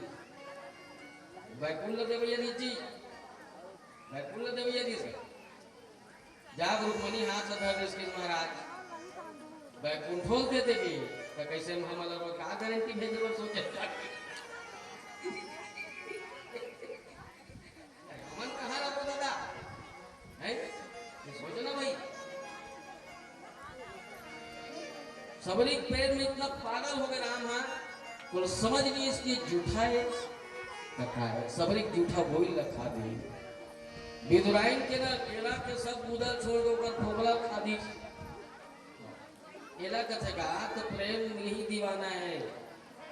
बैकुंठ ल देवैया रहिस जी, बैकुंठ ल देवैया रहिस हे। जाब रुक्मणी हाथ ला धर देस कि महाराज, बैकुंठो दे देबे, त कैसे हमला रोज का गारंटी भेजे बर सोचे? हमन कहाँ रखो दादा? हैं? ये सोचो ना भाई। सबरी के प्रेम में इतना पागल हो गए राम हा, कोई समझ नहीं इसकी जूठा है, कथा है। सबरी के जूठा बोइल रखा दे। विदुराइन के ना केला के सब मुदल छोड़ के ओकर फोकला खा दी। एला कथे का तो प्रेम में ही दीवाना है,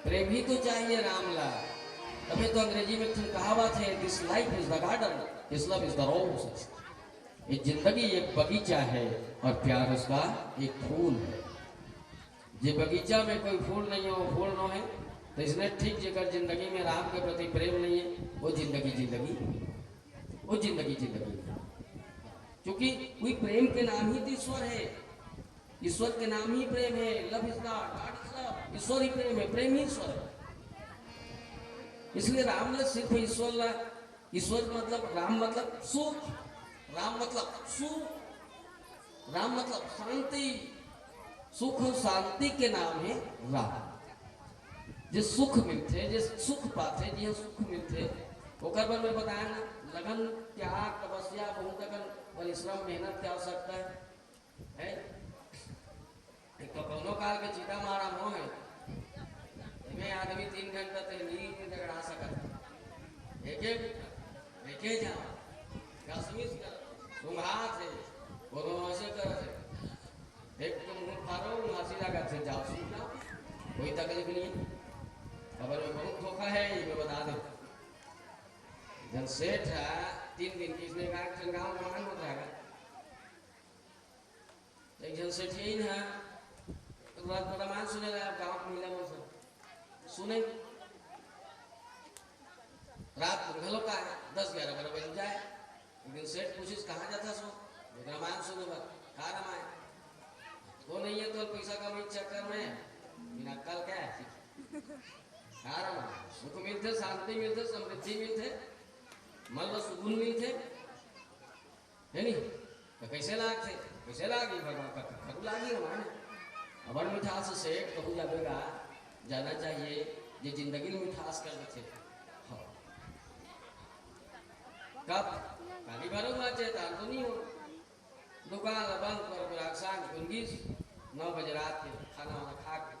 प्रेम ही तो चाहिए राम ला। तबे तो अंग्रेजी में एक ठन कहावत है, "This life is the garden, this love is the rose।" ये जिंदगी एक बगीचा है और प्यार उसका एक फूल है। जे बगीचा में कोई फूल नहीं हो, फूल नो है, तो इसने ठीक जेकर जिंदगी में राम के प्रति प्रेम नहीं है, वो जिंदगी, जिंदगी, वो जिंदगी, जिंदगी। क्योंकि वही प्रेम के नाम ही तो ईश्वर है। ईश्वर के नाम ही प्रेम है। Love is God, God is love। ईश्वर ही प्रेम है, प्रेम ही ईश्वर है। इसलिए राम ने सिर्फ ईश्वर ला, ईश्वर मतलब राम मतलब सुख, राम मतलब सुख, राम मतलब शांति। सुख और शांति के नाम है राम। जे सुख मिलथे, जे सुख पाथे, जिहां सुख मिलथे, ओकर बर मैं बताया ना, लगन, त्याग, तपस्या, बहुत अकन परिश्रम, मेहनत के आवश्यकता है, है? एक तो कोनो काल के चिता मारा मोह है, एमे आदमी तीन घंटा ते नी रगड़ा सकत। एक एक, एक एक जाओ, कसमी से कर, सुंघात है, कोनो ऐसे करत है। एक तो मुंह फाड़ो, हंसी लगा से जाओ, सुन जाओ, कोई तकलीफ नहीं। खबर में बहुत धोखा है, ये मैं बता दूं। जन सेठ है, तीन दिन की इसने कहा कि गाँव में मांग होता है। एक झन सेठियन ह रात में रामायण सुने ला गाँव के महिला मन से सुने। रात में घलो का दस ग्यारह बारह बज जाए। एक दिन सेठ पूछिस, "कहाँ जाता सो?" "रामायण सुने बर।" "का रामायण?" "वो नहीं है तो पैसा कमाई चक्कर में बिना कल क्या है?" "का रामायण?" सुख मिलथे, शांति मिलथे, समृद्धि मिलथे, मन ला सुकून मिलथे। है नी? तो कैसे लागथे? कैसे लागी भगवान का? खरू लागी हमारे। अबर मिठास सेठ कहू जाबे गा, जाना चाहिए, जे जिंदगी में मिठास कर देथे। हाँ। कब? काली भरो हुआ चेता तो नहीं हो। दुकान ला बंद कर, कर आकसान कुन गिस, नौ बजे रात के खाना वाना खा के।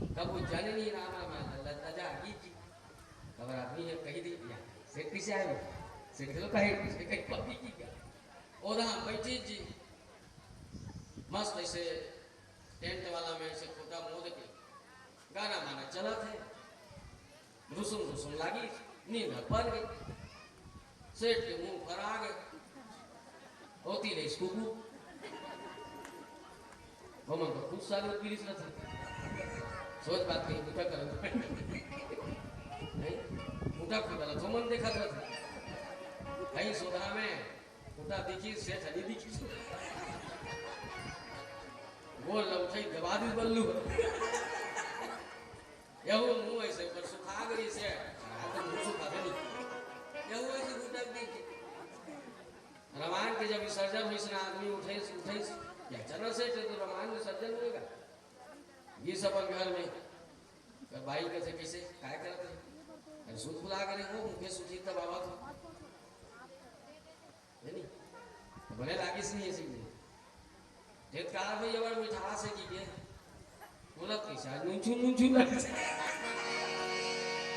कब वो जाने नहीं राम राम लजा गीत जी। खबर आदमी है कही दी या सेठ कैसे आए हो? सेठ के लोग कहे, सेठ कहीं पप्पी की क्या? ओदा हम बैठे जी, मस्त ऐसे टेंट वाला में ऐसे खूंटा मोड़ के गाना माना चला थे। रुसुम रुसुम लागी, नींद पर गई। सेठ के मुंह पर आ गए। होती ले इसको वो मन तो खुद साले पीरिस रहते। सोच बात कहीं बूटा कर। नहीं, बूटा खुद वाला तो मन देखा रहता। कहीं सोधा में बूटा दिखी, सेठ नहीं दिखी। गोल ला उठाई, दबा दी बल्लू। यहू मुंह ऐसे पर सुखा गई से, आ तो मुंह सुखा दे नहीं। यहू ऐसे बूटा दिखी। रामायण के जब विसर्जन होइस ना, आदमी उठे, उठे, या चंद्र सेठ तो रामायण विसर्जन होएगा। ये सब अपन घर में, कर बाई कथे, "कैसे, काय करत है?" अरे, सूत बुला करे वो, मुखे सुखी तब आवा तो। है नी? तो बने लागिस नहीं ऐसी में। ढेर कहा भाई, अबर मिठास है कि के? बोला, "कैसा नूनछू, नूनछू लग।"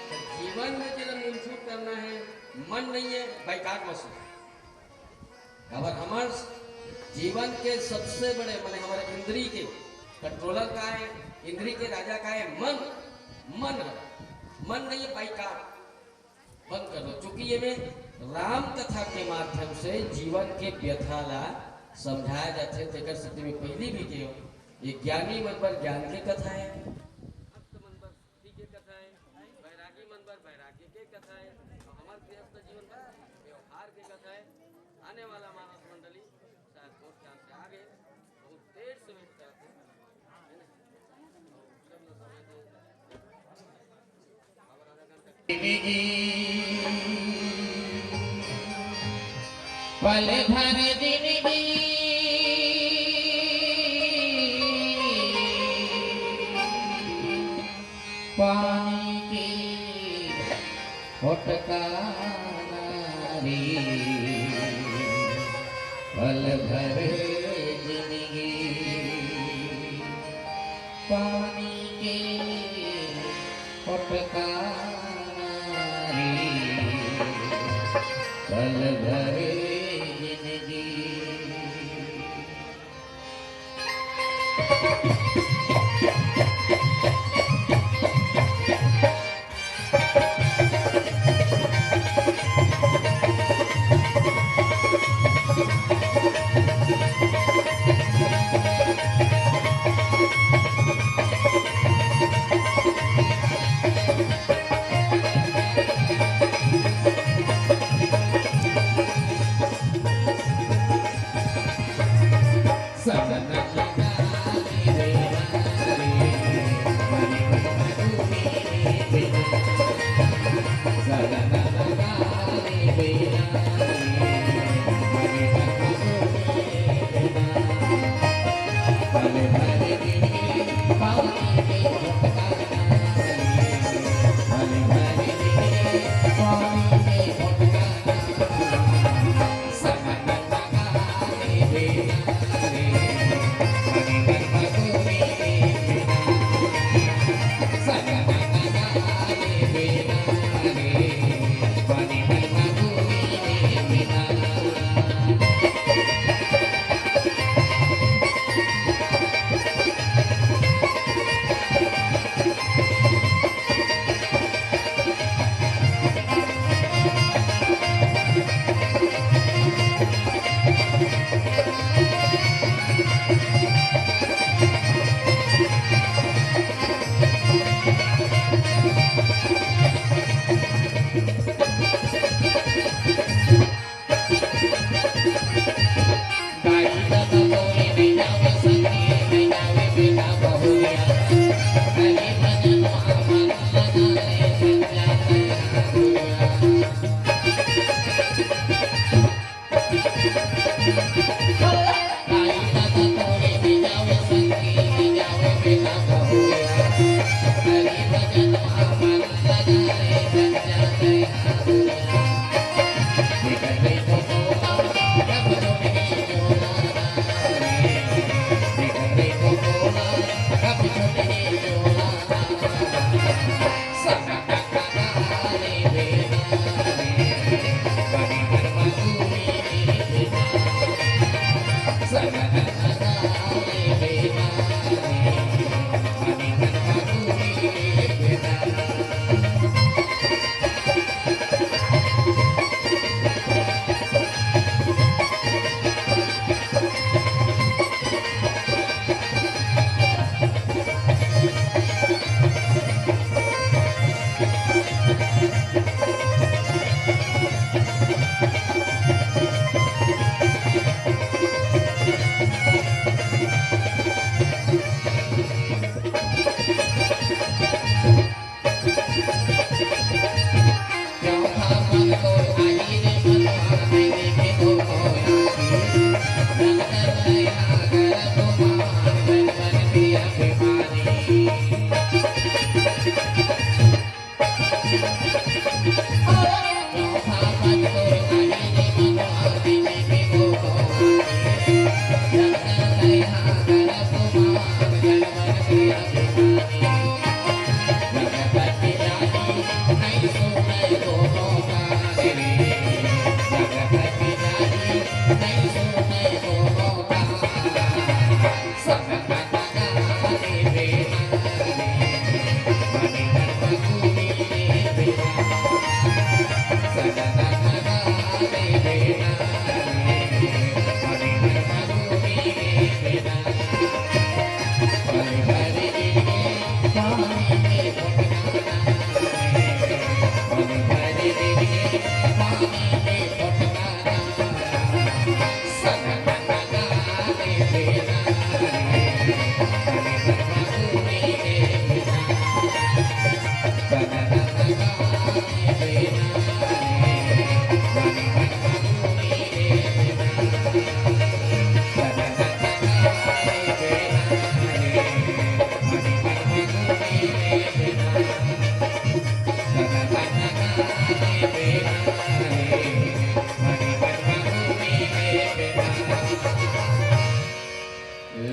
तो जीवन में तेरा नूनछू करना है, मन नहीं है, बाइकाट मत सुन। काबर हमर जीवन के सबसे बड़े, माने हमर इंद्री के कंट्रोलर का है, इंद्री के राजा का है मन। मन है, मन नहीं है बाइकाट, बंद कर दो। चूंकि ये में राम कथा के माध्यम से जीवन के व्यथा ला समझाया जाथे, तेकर सेती में पहली भी के ये ज्ञानी मन बर ज्ञान के कथा है, भक्त मन बर भक्ति के कथा है, बैरागी मन बर बैरागी के कथा है, और हमार गृहस्थ जीवन बर व्यवहार के कथा है। आने वाला मानस मंडली शायद बहुत ध्यान से आ गए, बहुत देर से वेट करते हैं, है ना? और सब लोग समय दे। पल भर जिंदगी पानी की फटकार रे, पल भर जिंदगी पानी के फटकार रे, पल भर जिंदगी।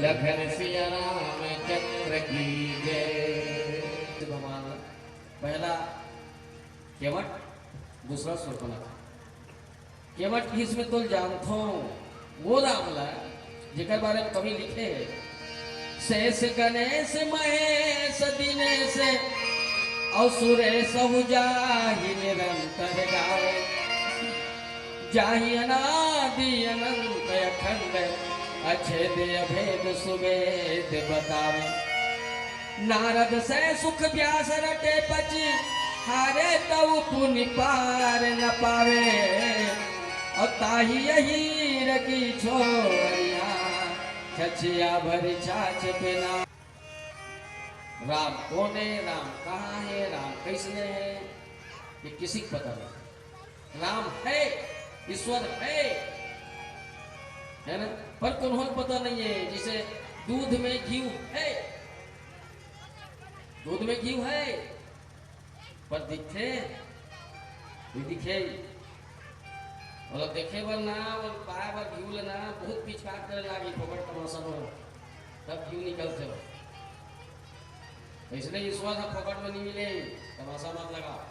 लखन सिया रामचंद्र की जय। भगवान पहला केवट, दूसरा शूर्पणखा। केवट किस में तो जानथो, वो राम ला, जेकर बारे में कवि लिखे हे, शेष गणेश महेश दिनेश, और सुरेश सहु जाहि निरंतर गावे। जाहि अनादि अनंत अखंड, अछेद अभेद सुभेद बतावे। नारद सह सुख व्यास रटे पचि, हारे तउ पुनि पार न पावे। और ताहि अहीर की छोरिया, छछिया भरि छाछ पिना। राम कौन है, राम कहाँ है, राम कैसने है, ये किसी को पता नहीं। राम है, ईश्वर है, है ना? पर कोनो ल पता नहीं है। जैसे दूध में घीव है, दूध में घीव है, पर दिखथे? नहीं दिखे। ओला देखे बर ना, ओला पाए बर घीव ले ना, बहुत पिचकाट करे लागी, फोकट तमाशा में, तब घीव निकलथे। इसलिए ईश्वर ह फोकट में नहीं मिले, तमाशा मत लगाओ।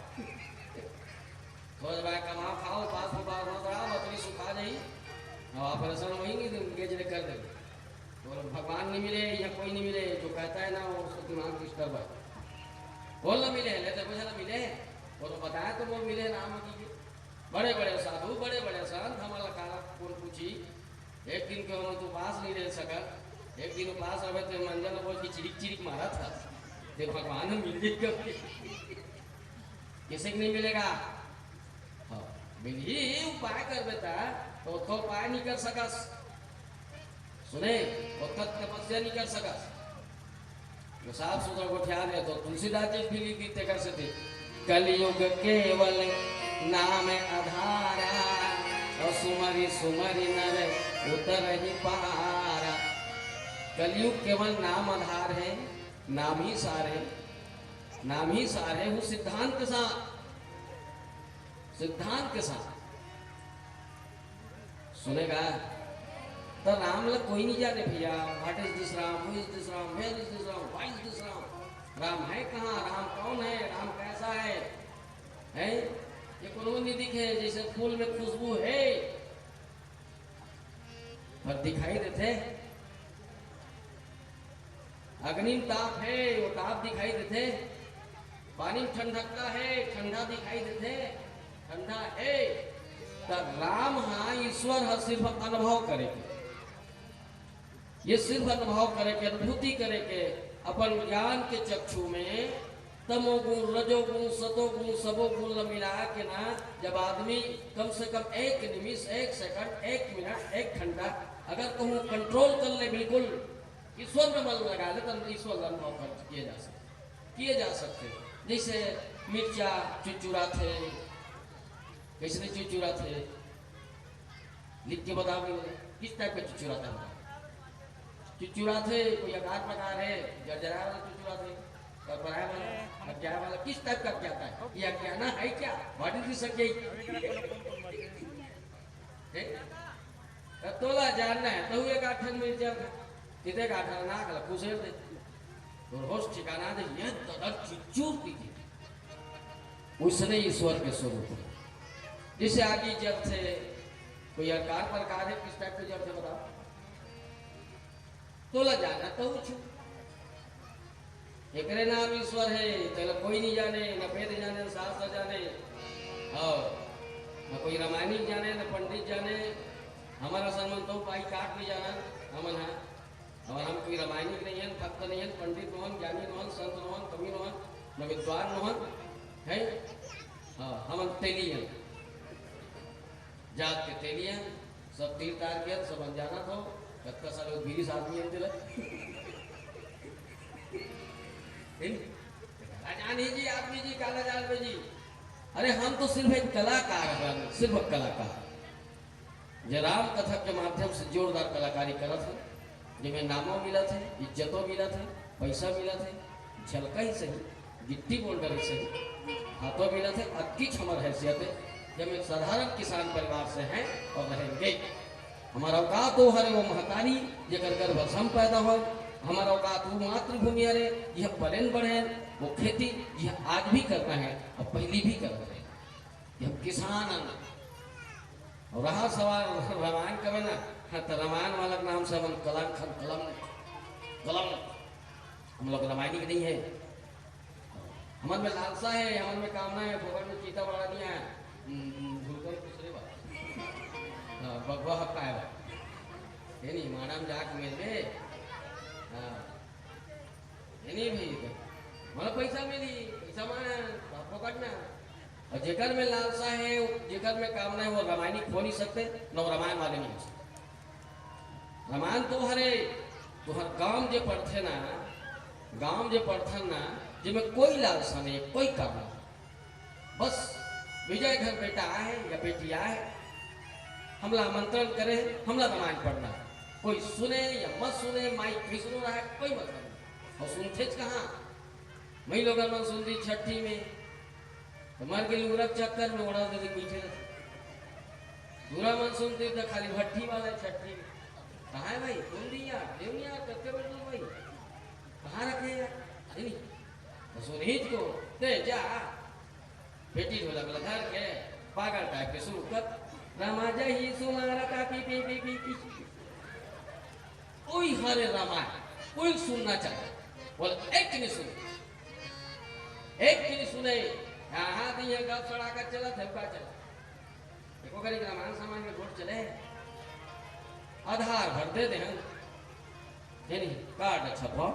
थोड़ा भाई कमा खाओ, पास में बार मत रहा, लकड़ी सुखा जाई, अब ऑपरेशन वही नहीं, गेज ले कर देंगे। बोलो, भगवान नहीं मिले या कोई नहीं मिले, जो कहता है ना, वो उसको दिमाग डिस्टर्ब है। बोल ना मिले, लेते पैसा ना मिले, वो तो बताया तो बोल मिले राम जी के। बड़े बड़े साधु, बड़ड़े बड़े संत, हमला काला कौन पूछी। एक दिन के हम तो उपास नहीं रह सका, एक दिन उपास रहे तो मंजन बोल के चिरिक चिरिक मारा था, ते भगवान मिल जाई कभी। किसी को नहीं मिलेगा। हाँ, मिलही, उपाय करबे ता, तो तो उपाय नहीं कर सकस। सुने, वो तक तपस्या नहीं कर सका। वो साफ सुथरा गोठियान हे, तो तुलसीदास जी भी लिख देते कर सकते। कलयुग केवल नाम आधारा, और सुमरि सुमरि नर उतरहि पारा। कलयुग केवल नाम आधार हे, नाम ही सार हे, नाम ही सार हे। वो सिद्धांत के साथ, सिद्धांत के साथ सुनेगा, तो राम ला कोई नहीं जाने भैया। What is this Ram? Who is this Ram? Where is this Ram? Why is this Ram? Ram है कहाँ? राम कौन है? राम कैसा है? हैं? ये कोनो नहीं दिखे, जैसे फूल में खुशबू है, पर दिखाई देते। अग्नि में ताप हे, वो ताप दिखाई देथे। पानी में ठंडकता हे, ठंडा दिखाई देथे, ठंडा हे। त राम हा, ईश्वर हा सिर्फ अनुभव करे के, ये सिर्फ अनुभव करे के, अनुभूति करे के, अपन ज्ञान के चक्षु में तमोगुण, रजोगुण, सतोगुण, सबो गुण ला मिला के ना, जब आदमी कम से कम एक निमिष, एक सेकंड, एक मिनट, एक घंटा अगर कहूँ कंट्रोल कर ले बिल्कुल, ईश्वर में मन लगा ले, तब ईश्वर का अनुभव कर, किया जा सकता, किए जा सकते। जैसे मिर्चा चुचुराथे, कैसे चुचुराथे, लिख के बताओ कि किस टाइप का चुचुराता है? चुचुराथे, कोई आकार प्रकार है, जर्जराए वाला चुचुराथे, परपराए वाला, अज्ञाए वाला, किस टाइप का अज्ञाता है? ये अज्ञाना है क्या? What is this अज्ञाई? ठीक? त तोला जानना है, तहू एक आठन मिर्चा खा, किते का आठन ना खला, कुसेर दे। तोर होश ठिकाना दे, ये ददर चुचुर की थी। उसने ईश्वर के स्वरूप है। जैसे आगी जलथे, कोई आकार प्रकार है, किस टाइप के जलथे बताओ? तोला जानना तो छु। एकरे नाम ईश्वर है, तेला कोई नहीं जाने, न वेद जाने, न शास्त्र जाने, और न कोई रामायणी जाने, न पंडित जाने। हमारा समझ तो बाई काट भी जाना, हमन हा। और हम कोई रामायणी नहीं है, भक्त नहीं है, पंडित नोहन, ज्ञानी नोहन, संत नोहन, कवि नोहन, न विद्वान नोहन, है? हाँ, हमन तेली हैं। जात के तेली हैं, सब तीर तार के, सब अनजाना थो, कतका सारे बीस आदमी हैं तेला। नहीं? राजान ही जी, आदमी जी, काला जान जी। अरे, हम तो सिर्फ एक कलाकार हैं, सिर्फ एक कलाकार। जे राम कथा के माध्यम से जोरदार कलाकारी करत हे, जेमे नामो मिलत हे, इज्जतो मिलत हे, पैसा मिलत हे, झलका ही सही, गिट्टी बोल्डर ही सही, हाथों मिलत हे, अतकीच हमर हैसियत हे, जे हम एक साधारण किसान परिवार से हैं और रहेंगे। हमर औकात वो हरे वो महतारी, जेकर गर्भ से हम पैदा होय, हमर औकात वो मातृभूमि हरे, यह पलेन बढ़ेन, वो खेती, यह आज भी करना है और पहली भी करना है। ये हम किसान हन। और रहा सवाल रामायण का ना, हाँ, तो रामायण वाला के नाम से हमन कलंक, हम कलम, कलम, हम लोग रामायणी के नहीं है। हमन में लालसा है, हमन में कामना है, भगवान में चीता बड़ा नहीं है। हम्म, भूल कर कुछ नहीं बात। हाँ, बगवा हक पाए बा। ये नहीं, मानम जाके मिल गए। हाँ। ये नहीं भाई, तो मतलब पैसा मिली, पैसा मांगे, बाप को काटना। और जेकर में लालसा है, जेकर में कामना है, वो रामायणी खो नहीं सकते, न वो रामायण वाले नहीं हो सकते। रामायण तो हरे, तो हर गांव जे पढ़थे ना, गांव जे पढ़थन ना, जेमे कोई लालसा नहीं, कोई कामना नहीं। बस विजय घर बेटा आए या बेटी आए, हमला आमंत्रण करे, हमला रामायण पढ़ना है। कोई सुने या मत सुने, माइक कैसनो रहा है, कोई मतलब नहीं। और सुनथेच कहाँ? मई लोगन मन सुनती छठी में, तो मर के लुगरा के चक्कर में ओढ़ा दे मीठे रहते। दूरा मन सुनती तो खाली भट्ठी वाला है छठी में। कहाँ है भाई? सुन दी यार, देव नहीं यार, कत्ते बजे दूँ भाई? कहाँ रखे यार? नहीं, तो सुनही को, दे जा। बेटी ढोलक ला धर के पागल टाइप के शुरू कर, रामा जय ही सुनारा का पी पी पी पी पी। कोई हरे रामायण, कोई सुनना चाहे, बोल एक नहीं सुने, एक नहीं सुने। यहाँ दी है गप सड़ा कर चला, धमका चला। देखो करी रामायण सामान में गोट चले, आधार भर दे दे हम। नहीं, नहीं, कार्ड छपवा।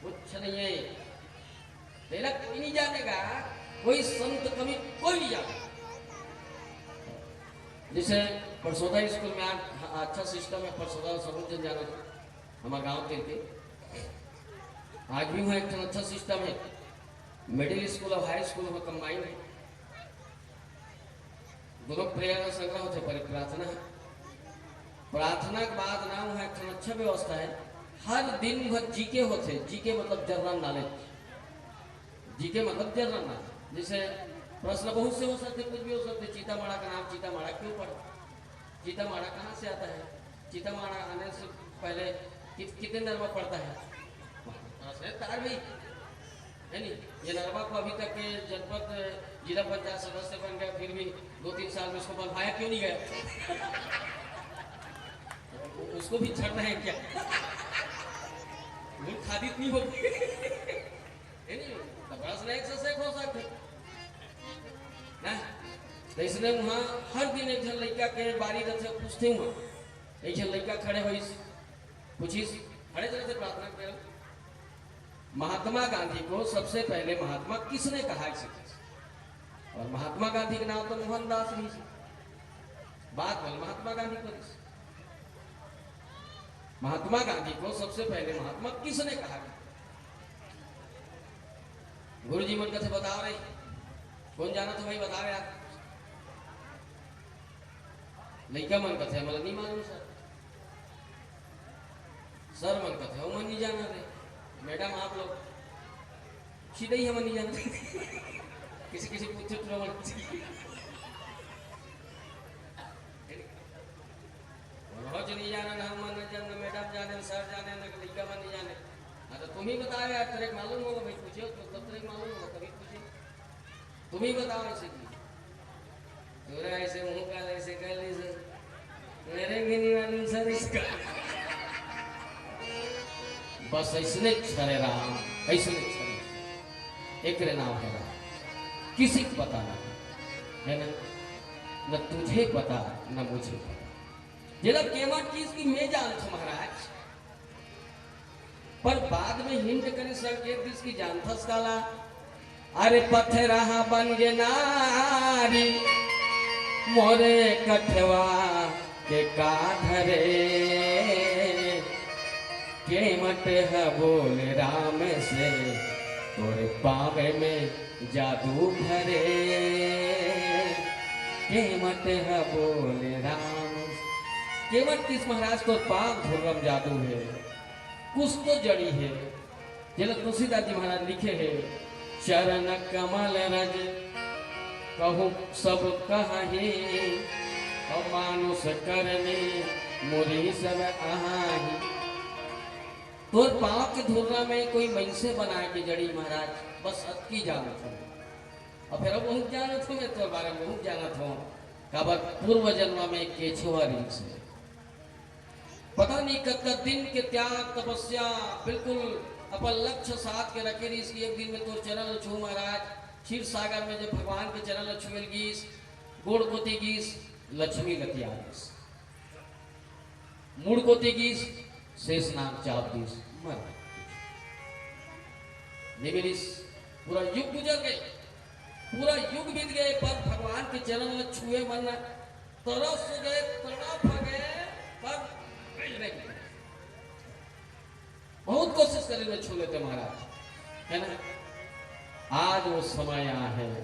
कुछ नहीं है। तेला कोई नहीं जानेगा, कोई संत कवि कोई नहीं जानेगा। जैसे परसोदा स्कूल में आज अच्छा सिस्टम है, परसोदा समूह जन जाना था हमारे गांव के लिए। आज भी वहाँ एक ठन अच्छा सिस्टम है, मिडिल स्कूल और हाई स्कूल वहाँ कंबाइन है। दोनों प्रेरणा संग्रह होते पर प्रार्थना है। प्रार्थना के बाद ना वहाँ एक ठन अच्छा व्यवस्था है, हर दिन भर जीके होते, जीके मतलब जनरल नॉलेज, जीके मतलब जनरल नॉलेज। जैसे प्रश्न बहुत से हो सकते, कुछ भी हो सकते। चीता माड़ा का नाम चीता माड़ा क्यों पड़ा? चीता माड़ा कहाँ से आता है? चीता माड़ा आने से पहले कित-, कितने नरवा पड़ता है? अरे तार भाई, है नहीं? ये नरवा को अभी तक के जनपद, जिला पंचायत सदस्य बन गया, फिर भी दो तीन साल में उसको बनवाया क्यों नहीं गया? उ-, उसको भी छड़ना है क्या? वो खादित नहीं होगी। है नहीं? तो बड़ा स्नेह से सेक हो सकते ना। तो इसने वहाँ हर दिन एक झन लड़का के बारी रथे, पूछते हुआ एक झन लड़का खड़े होइस, पूछिस, खड़े तरह से प्रार्थना करे, महात्मा गांधी को सबसे पहले महात्मा किसने कहा, इसे कहा? और महात्मा गांधी के नाम तो मोहनदास रहिस। बात बोल, महात्मा गांधी को रहिस। महात्मा गांधी को सबसे पहले महात्मा किसने कहा? गुरु जी मन कथे, बताओ रे, कौन जाना तो भाई बताओ यार। लइका मन कथे, "हमला नहीं मालूम सर।" सर मन कथे, "हमन नहीं जाना रे।" मैडम आप लोग, "सीधे ही हमन नहीं जाना।" किसी किसी पूछे तो हमन रोज नहीं जाना, ना हमन नहीं जाना, मैडम जाने, सर जाने, ना लइका मन नहीं जाने। हाँ, तो तुम ही बताओ यार, तेरे को मालूम होगा भाई, पूछे हो तो तब तेरे को मालूम होगा, तभी पूछे। तुम ही बताओ ऐसे की। तोरा ऐसे मुंह का ऐसे कर ली सर। मेरे भी नहीं मालूम सर इसका। बस ऐसने छरे राम, ऐसने छरे। एकरे नाम है राम। किसी को पता नहीं, है ना? न तुझे पता, न मुझे पता। जेला केवट चीज की मैं जानत हूँ महाराज, पर बाद में हिंट करी संकेत दिस की जानथस काला। अरे पथरहा बन गे नारी मोरे कठवा के का धरे, केवट ह बोले राम से तोरे पावे में जादू भरे। केवट ह बोले राम से। केवट किस महाराज तोर पाँव धुर्रम जादू है। कुछ तो जड़ी है। जेला तुलसीदास जी महाराज लिखे हे, "चरण कमल रज कहु सब कहहि, और मानुष करनी मुरी सब अहाहि।" तोर पाँव के धुर्रा में कोई मइनसे बनाए के जड़ी महाराज, बस अतकी जानत हूँ। और फिर अब बहुत जानत हूँ, मैं तोर बारे में बहुत जानत हूँ। काबर पूर्व जन्म में केछुआ रहिस हे। पता नहीं कतका दिन के त्याग, तपस्या, बिल्कुल अपन लक्ष्य साध के रखे रहिस कि एक दिन में तोर चरण ल छू महाराज। क्षीर सागर में जब भगवान के चरण ल छुए ल गीस, गोड़ कोती गीस, लक्ष्मी ल तियागिस। मुड़ कोती गीस, शेष नाग चाप दीस, मर गे। निमिरिस, पूरा युग गुजर गए, पूरा युग बीत गए, पर भगवान के चरण ल छुए मन तरस गए, तड़प गए, पर मिल नहीं गए। बहुत कोशिश करे न छू लेते महाराज, है ना? आज वो समय आया है,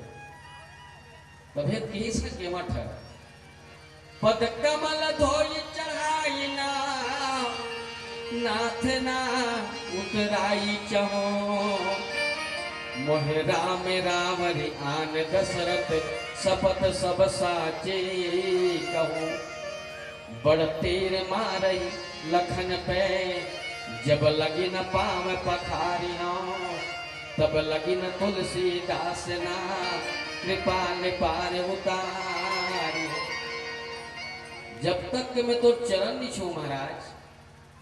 तभे तीस के मठ है। पद कमल धोई चढ़ाई ना, नाथ ना उतराई चहो। मोहे राम रावरि आन दशरथ, सपथ सब साचे कहूँ। बड़ तीर मारई लखन पे, जब लगिन पाँव पखारिहौं। तब लगिन तुलसीदास ना, कृपा निपार उतारिहौं। जब तक के मैं तोर चरण नहीं छू महाराज,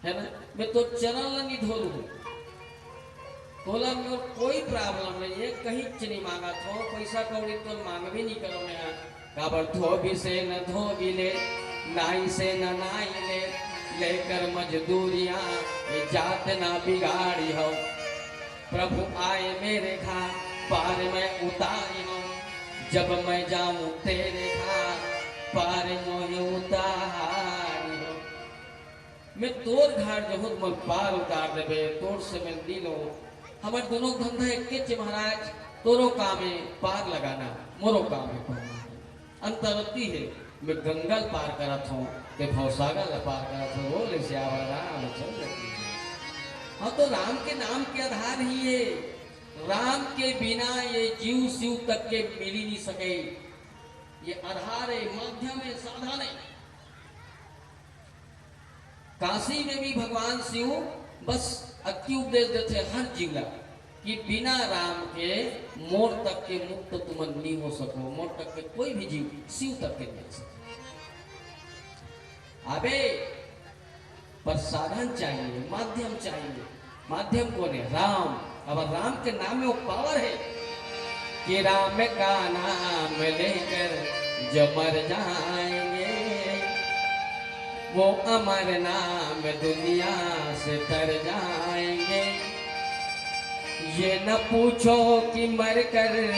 है ना, मैं तोर चरण ला नहीं धोलूँ। तोला मोर कोई problem नहीं है, कहींच नहीं मांगत हौं, पैसा कौड़ी तोर मांगबे नहीं करों मैं। काबर धोबी से न धोबी ले, नाई से न नाई ले, लेकर मजदूरियां ये जात ना बिगाड़ी हो। प्रभु आए मेरे घर, पार मैं उतारी हो। जब मैं जाऊं तेरे घर, पार मोहे उतारी। तोर घर जो हो तुमन पार उतार देबे, तोर से मैं नी लो। हमर दोनों धंधा एकेच महाराज, तोरो काम है पार लगाना, मोरो काम है पार लगाना। अंतर अति है, मैं गंगा ल पार करत हूँ, ते भवसागर ल पार करत हूँ। बोले सियावर रामचंद्र की। हाँ, तो राम के नाम के आधार ही है। राम के बिना ये जीव शिव तक के मिली नहीं सके। ये आधार है, माध्यम है, साधन है। काशी में भी भगवान शिव बस अति उपदेश देथे हर जीव ला कि बिना राम के मोर तक के मुक्त तुमन नहीं हो सको, मोर तक के कोई भी जीव शिव तक के नहीं हो सको। अबे, पर साधन चाहिए, माध्यम चाहिए। माध्यम कौन है? राम। अब राम के नाम में वो पावर है कि राम का नाम लेकर जो मर जाएंगे, वो अमर नाम दुनिया से तर जाएंगे। ये न पूछो कि मरकर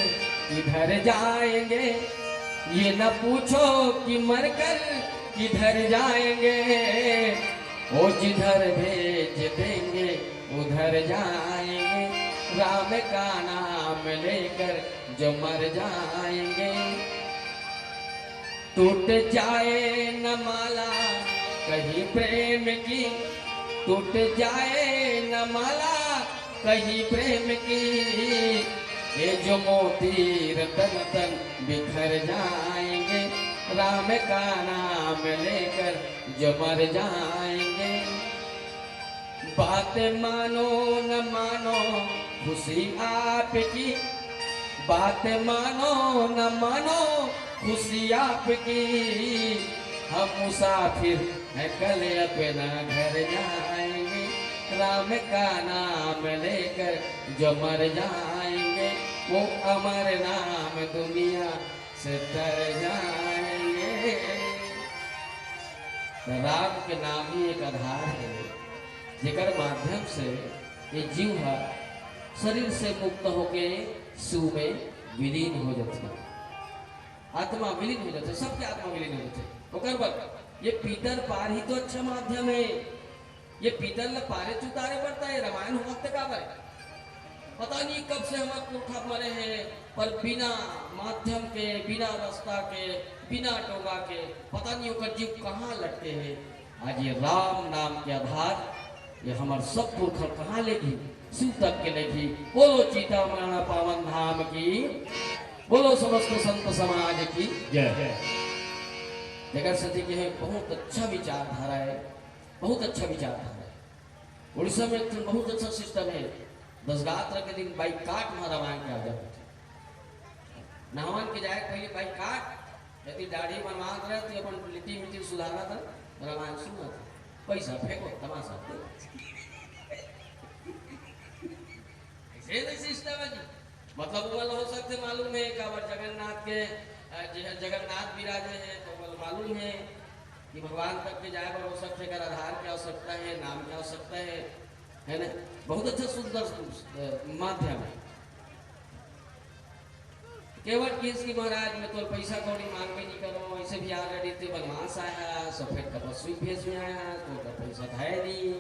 किधर जाएंगे, ये न पूछो कि मरकर किधर जाएंगे, वो जिधर भेज देंगे उधर जाएंगे। राम का नाम लेकर जो मर जाएंगे। टूट जाए न माला कहीं प्रेम की, टूट जाए न माला कहीं प्रेम की, ये जो मोती रतन तन बिखर जाएंगे। राम का नाम लेकर जो मर जाएंगे। बात मानो न मानो खुशी आपकी, बात मानो न मानो खुशी आपकी, हम मुसाफिर हैं कल अपना घर जाएंगे। राम का नाम लेकर जो मर जाएंगे, वो अमर नाम दुनिया से तर जाएंगे। राम के नाम ही एक आधार है, जेकर माध्यम से ये जीव ह शरीर से मुक्त होके शिव में विलीन हो जाथे। आत्मा विलीन हो जाथे, सबके आत्मा विलीन हो जाथे। ओकर बाद ये पीतर पार ही तो अच्छा माध्यम है। ये पीतर ल पारे चुतारे पड़ता है, रामायण होवत का बर? पता नहीं कब से हमारे पुरखा मरे हैं, पर बिना माध्यम के, बिना रास्ता के, बिना डोंगा के, पता नहीं ओकर जीव कहाँ लटके है। आज ये राम नाम के आधार, ये हमार सब पुरखा कहाँ लेगी, शिव तक के लेगी। बोलो चिंतामणि पावन धाम की, बोलो समस्त संत समाज की जय। जगत सती के है बहुत अच्छा विचारधारा है, बहुत अच्छा विचारधारा है। उड़ीसा में एक ठन बहुत अच्छा सिस्टम है, दसगात्र के दिन बाइकाट में रामायण के आयोजन होथे। नहावन के जाए के पहले बाइकाट, यदि दाढ़ी बनवात रहे तो अपन लिट्टी मिट्टी सुधारत रहे, रामायण सुनत रहे, पैसा फेंको, तमाशा। ऐसे नहीं सिस्टम है जी। मतलब ओमन हो सकथे मालूम है काबर जगन्नाथ के, अ, जे जगन्नाथ विराजे है तो ओमन मालूम है कि भगवान तक के जाए बर हो सकथे एकर आधार के आवश्यकता है, नाम के आवश्यकता है, है ना? बहुत अच्छा सुंदर, अ, माध्यम है। केवट किहिस कि महाराज मैं तोर पैसा कौड़ी मांगबे नहीं करो, ऐसे भी already ते बनवास आया, सफेद तपस्वी भेष में आया, तो ओकर पैसा धाय नहीं।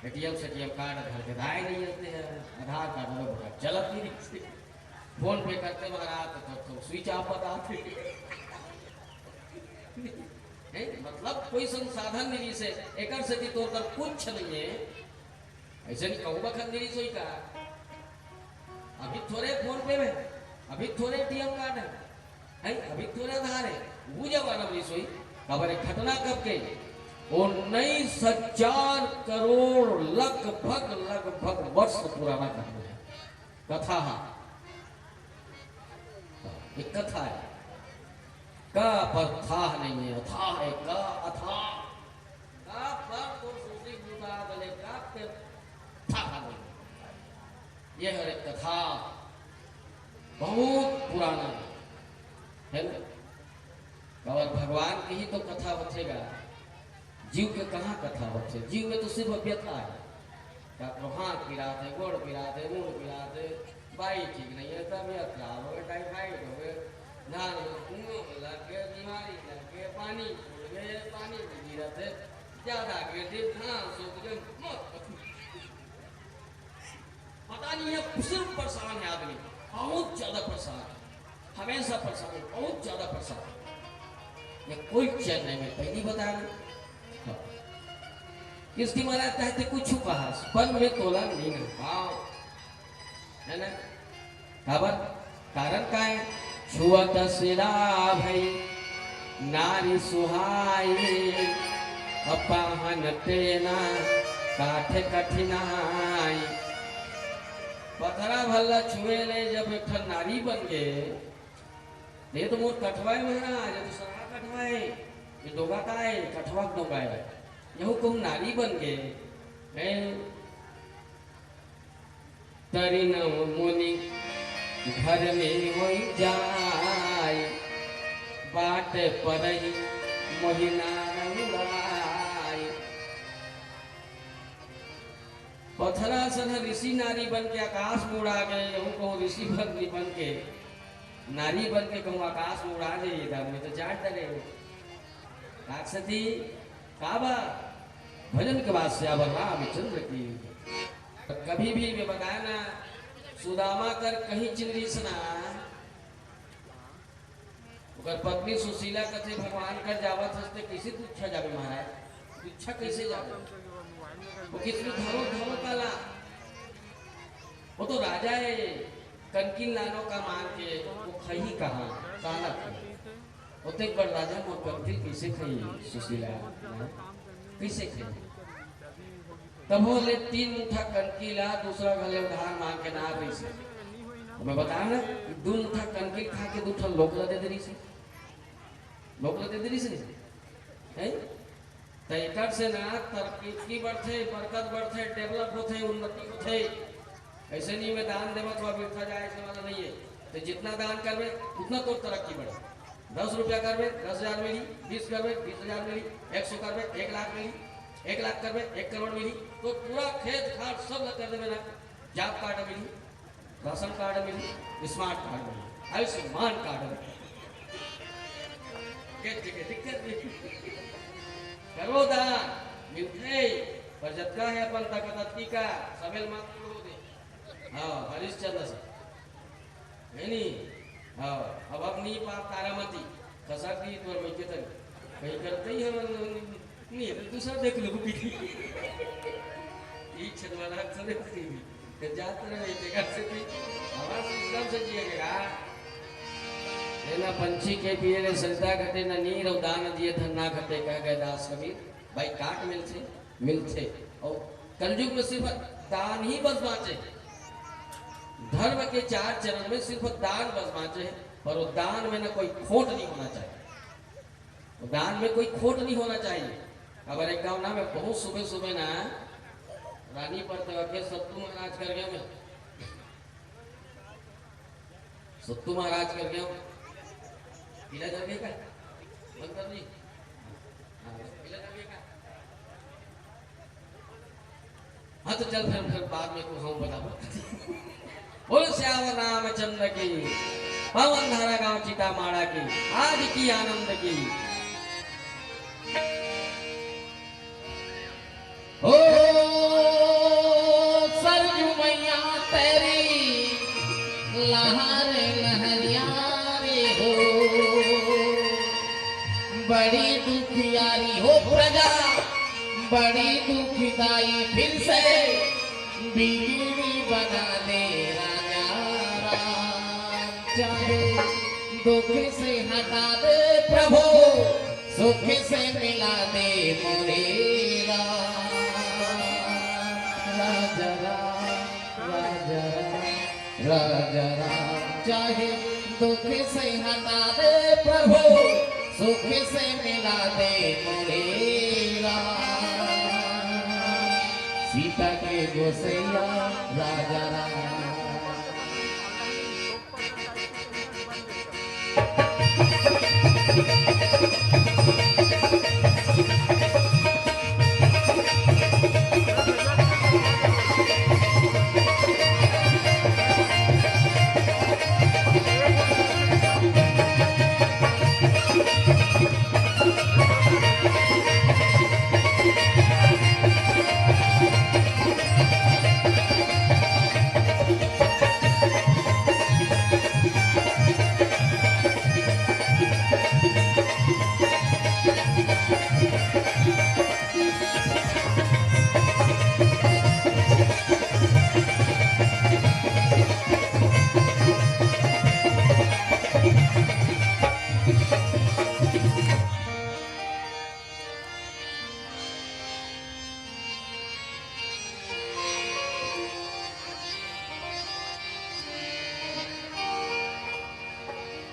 एटीएम सेटीएम कार्ड धर के धाय नहीं आते हैं, आधार कार्ड में बड़ा चलत नहीं दिखते। फोन पे करते महाराज तो, तो स्विच ऑफ बताते। हैं? मतलब कोई संसाधन नहीं से, एकर से भी तोर कर कुछ नहीं है। ऐसे नहीं कहूँ बखत नहीं सोई का। अभी थोड़े फोन पे में, अभी थोड़े एटीएम कार्ड है, हैं? अभी थोड़े आधार है। वो जमाना नहीं सोई। अब अरे घटना कब के? उन्नीस हजार करोड़ लगभग, लगभग वर्ष पुराना घटना है। कथा हा। एक कथा है। का पर थाह नहीं है, अथाह है, का अथाह। का पर तो सुशी बुता दले का पे थाह नहीं। ये हर एक कथा बहुत पुराना है, है ना? और भगवान की ही तो कथा होथेगा। जीव के कहाँ कथा होथे? जीव में तो सिर्फ व्यथा है। का तो हाथ पिरात है, गोड़ पिरात है, मुंह पिरात है, बाई ठीक नहीं है, तबीयत खराब हो गई, टाइफाइड हो गए, धान में कुआं लग गए, बीमारी लग गए, पानी फूल गए, पानी में गिरत है, ज्यादा आगे देव, हाँ, सो तुझे मत। पता नहीं है, सिर्फ परेशान है आदमी, बहुत ज्यादा परेशान है, हमेशा परेशान है, बहुत ज्यादा परेशान है। ये कोई चैन नहीं मिल, पहली बता रहे। हाँ। किसकी महाराज कहते कुछ छुपा है, पर मैं तोला नहीं ना। हाँ। है ना? काबर? कारण का है? छुअत सिरा भई नारी सुहाई, अपाहन तेना काठ कठिनाई। पथरा भल्ला छुए ले जब एक ठन नारी बन गे, ये तो मोर कठवा है महाराज, ये तो सरा कठवा है, ये डोगा का है, कठवा डोगा है, यहू कहूँ नारी बन गे, हैं? तरिन मुनि घर में होई जाय, बाट परही मोहि नारंग आय। पथरा सन ऋषि नारी बन के आकाश में उड़ा गए, यहू कहूँ ऋषि बन, बन के, नारी बन के कहूँ आकाश में उड़ा जाइए, दान में तो जाट डरे हो। राक्षसी, काबा, भजन के बाद सियावर रामचंद्र की। तो कभी भी मैं बताया ना, सुदामा कर कहीं चिन्ह रिस ना, ओकर पत्नी सुशीला कथे, "भगवान कर जावत हस ते किसे तुच्छा जावे महाराज, तुच्छा कैसे जावे?" वो कितनी धरो, धरो काला, वो तो राजा है, कनकिन लानो का मान के, वो खही कहाँ, काला खही। ओतेक बड़ राजा मोर कनकिल कइसे खही सुशीला, हैं? कइसे खही? तभो ले तीन मुठा कनकिल ला दूसरा घर ले उधार मांग के ना रहिस हे। मैं बताया ना कि दू मुठा कनकिल खा के दू ठन लोक ला दे दे रहिस हे। लोक ला दे दे रहिस हे। हैं? त एकर से ना तरक्की बढ़थे, बरकत बढ़थे, develop होथे, उन्नति होथे। ऐसे नहीं मैं दान देवत हूँ, बिरथा जाए ऐसे वाला नहीं है। तो जितना दान करबे, उतना तोर तरक्की बढ़े। दस रुपया करबे, दस हजार मिली, बीस करबे, बीस हजार मिली, एक सौ करबे, एक लाख मिली, एक लाख करबे, एक करोड़ मिली। तो पूरा खेत खार सब ला कर देबे ना, job card मिली, राशन कार्ड मिली, smart card मिली, आयुष्मान कार्ड मिली। के, के, के दिक्कत नहीं। करो दान, मिलथे, पर जतका है अपन तक ततकी का, सबेल मत करो दे। हाँ, हरिश्चंद्र से। है नी? हाँ, अब, अब नहीं पाप तारामती, खसक दी तोर मैं के तन। कहीं करते ही हम, हम, नहीं, तो दूसरा देख लो, कुछ। ई छतवाला अक्सर देखते ही। तो जात रहे, देखा से भी, हमारा system से जिएगा। ये ना पंछी के पिए ले सरिता घटे, ना नीर अउ दान दिए धन ना घटे, कह गए दास कबीर। भाई काट मिलथे, मिलथे। अउ कलयुग में सिर्फ दान ही बस बाँचे। धर्म के चार चरण में सिर्फ दान बस बाँचे, पर वो दान में ना कोई खोट नहीं होना चाहिए। वो दान में कोई खोट नहीं होना चाहिए। अब एक गाँव ना, मैं बहुत सुबह सुबह ना रानी पर तक के सत्तू महाराज कर गया मैं। सत्तू महाराज कर गया। पीला जल गया का? बंद कर दी। हाँ, पीला जल गया का? हाँ, तो चल फिर, फिर बाद में को हम बताबो। बोलो सियावर रामचंद्र की, पावन धारा गांव चितामाड़ा की, आज की आनंद की। ओ सरजू मैया तेरी लहर लहरिया रे हो, बड़ी दुखियारी हो प्रजा, बड़ी दुखदाई फिर से बिगड़ी बना दे राजा राम। चाहे दुख से हटा दे प्रभु, सुख से मिला दे मोरे राम। राजा राम, राजा राम, राजा राम। चाहे दुख से हटा दे प्रभु, सुख से मिला दे मोरे राम। सीता के गोसैया राजा राम।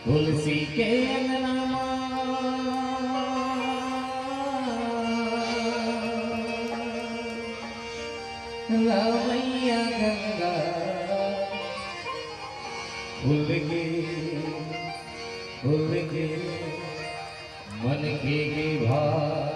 तुलसी के अंगना मा रमैया गंगा फूल गे, फूल गे मन के गे भाव।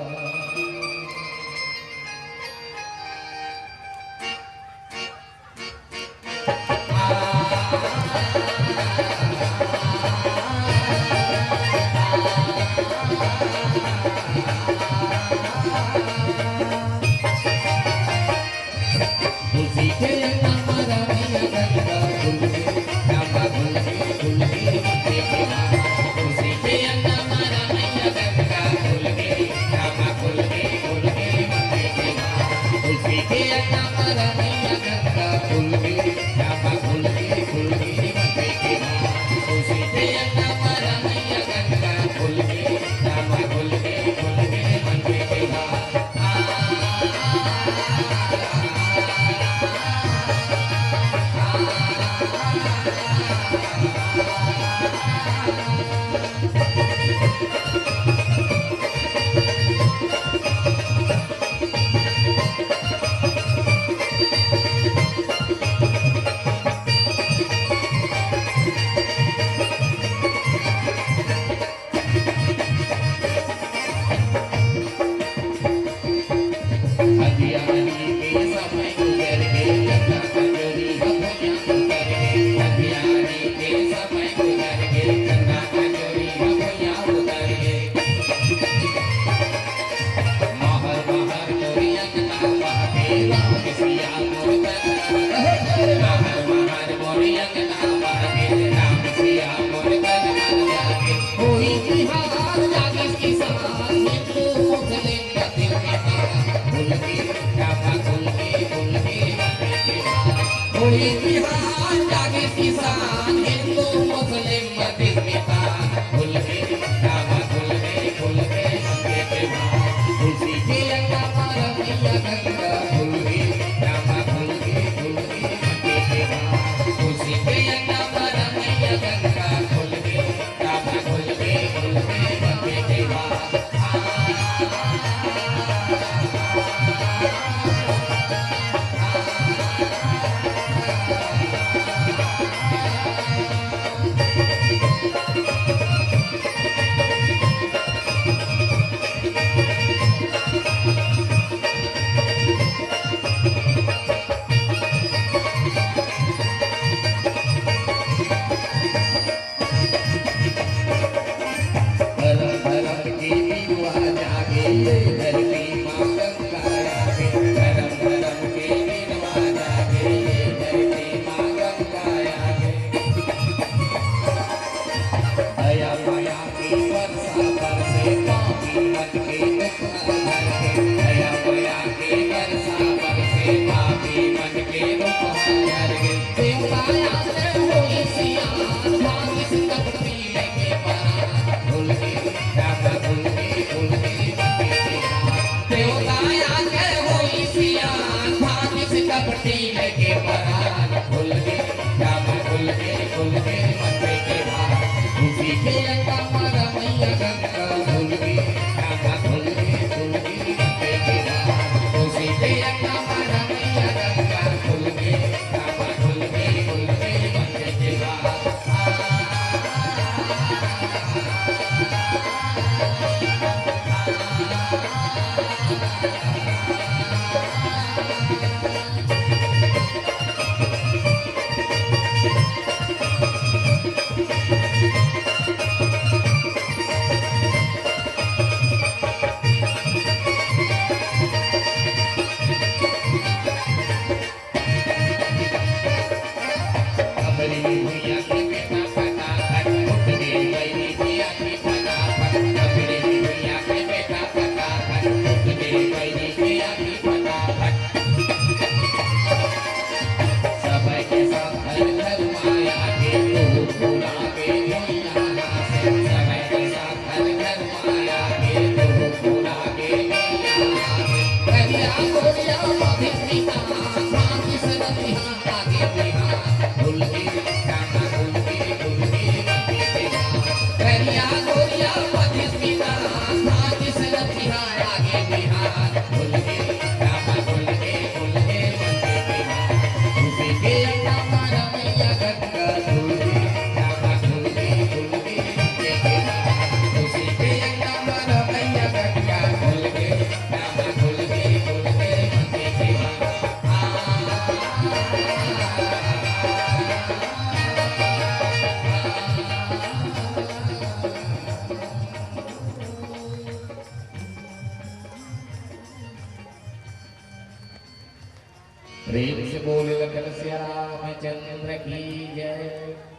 प्रेम से बोले लखन सिया रामचंद्र की जय।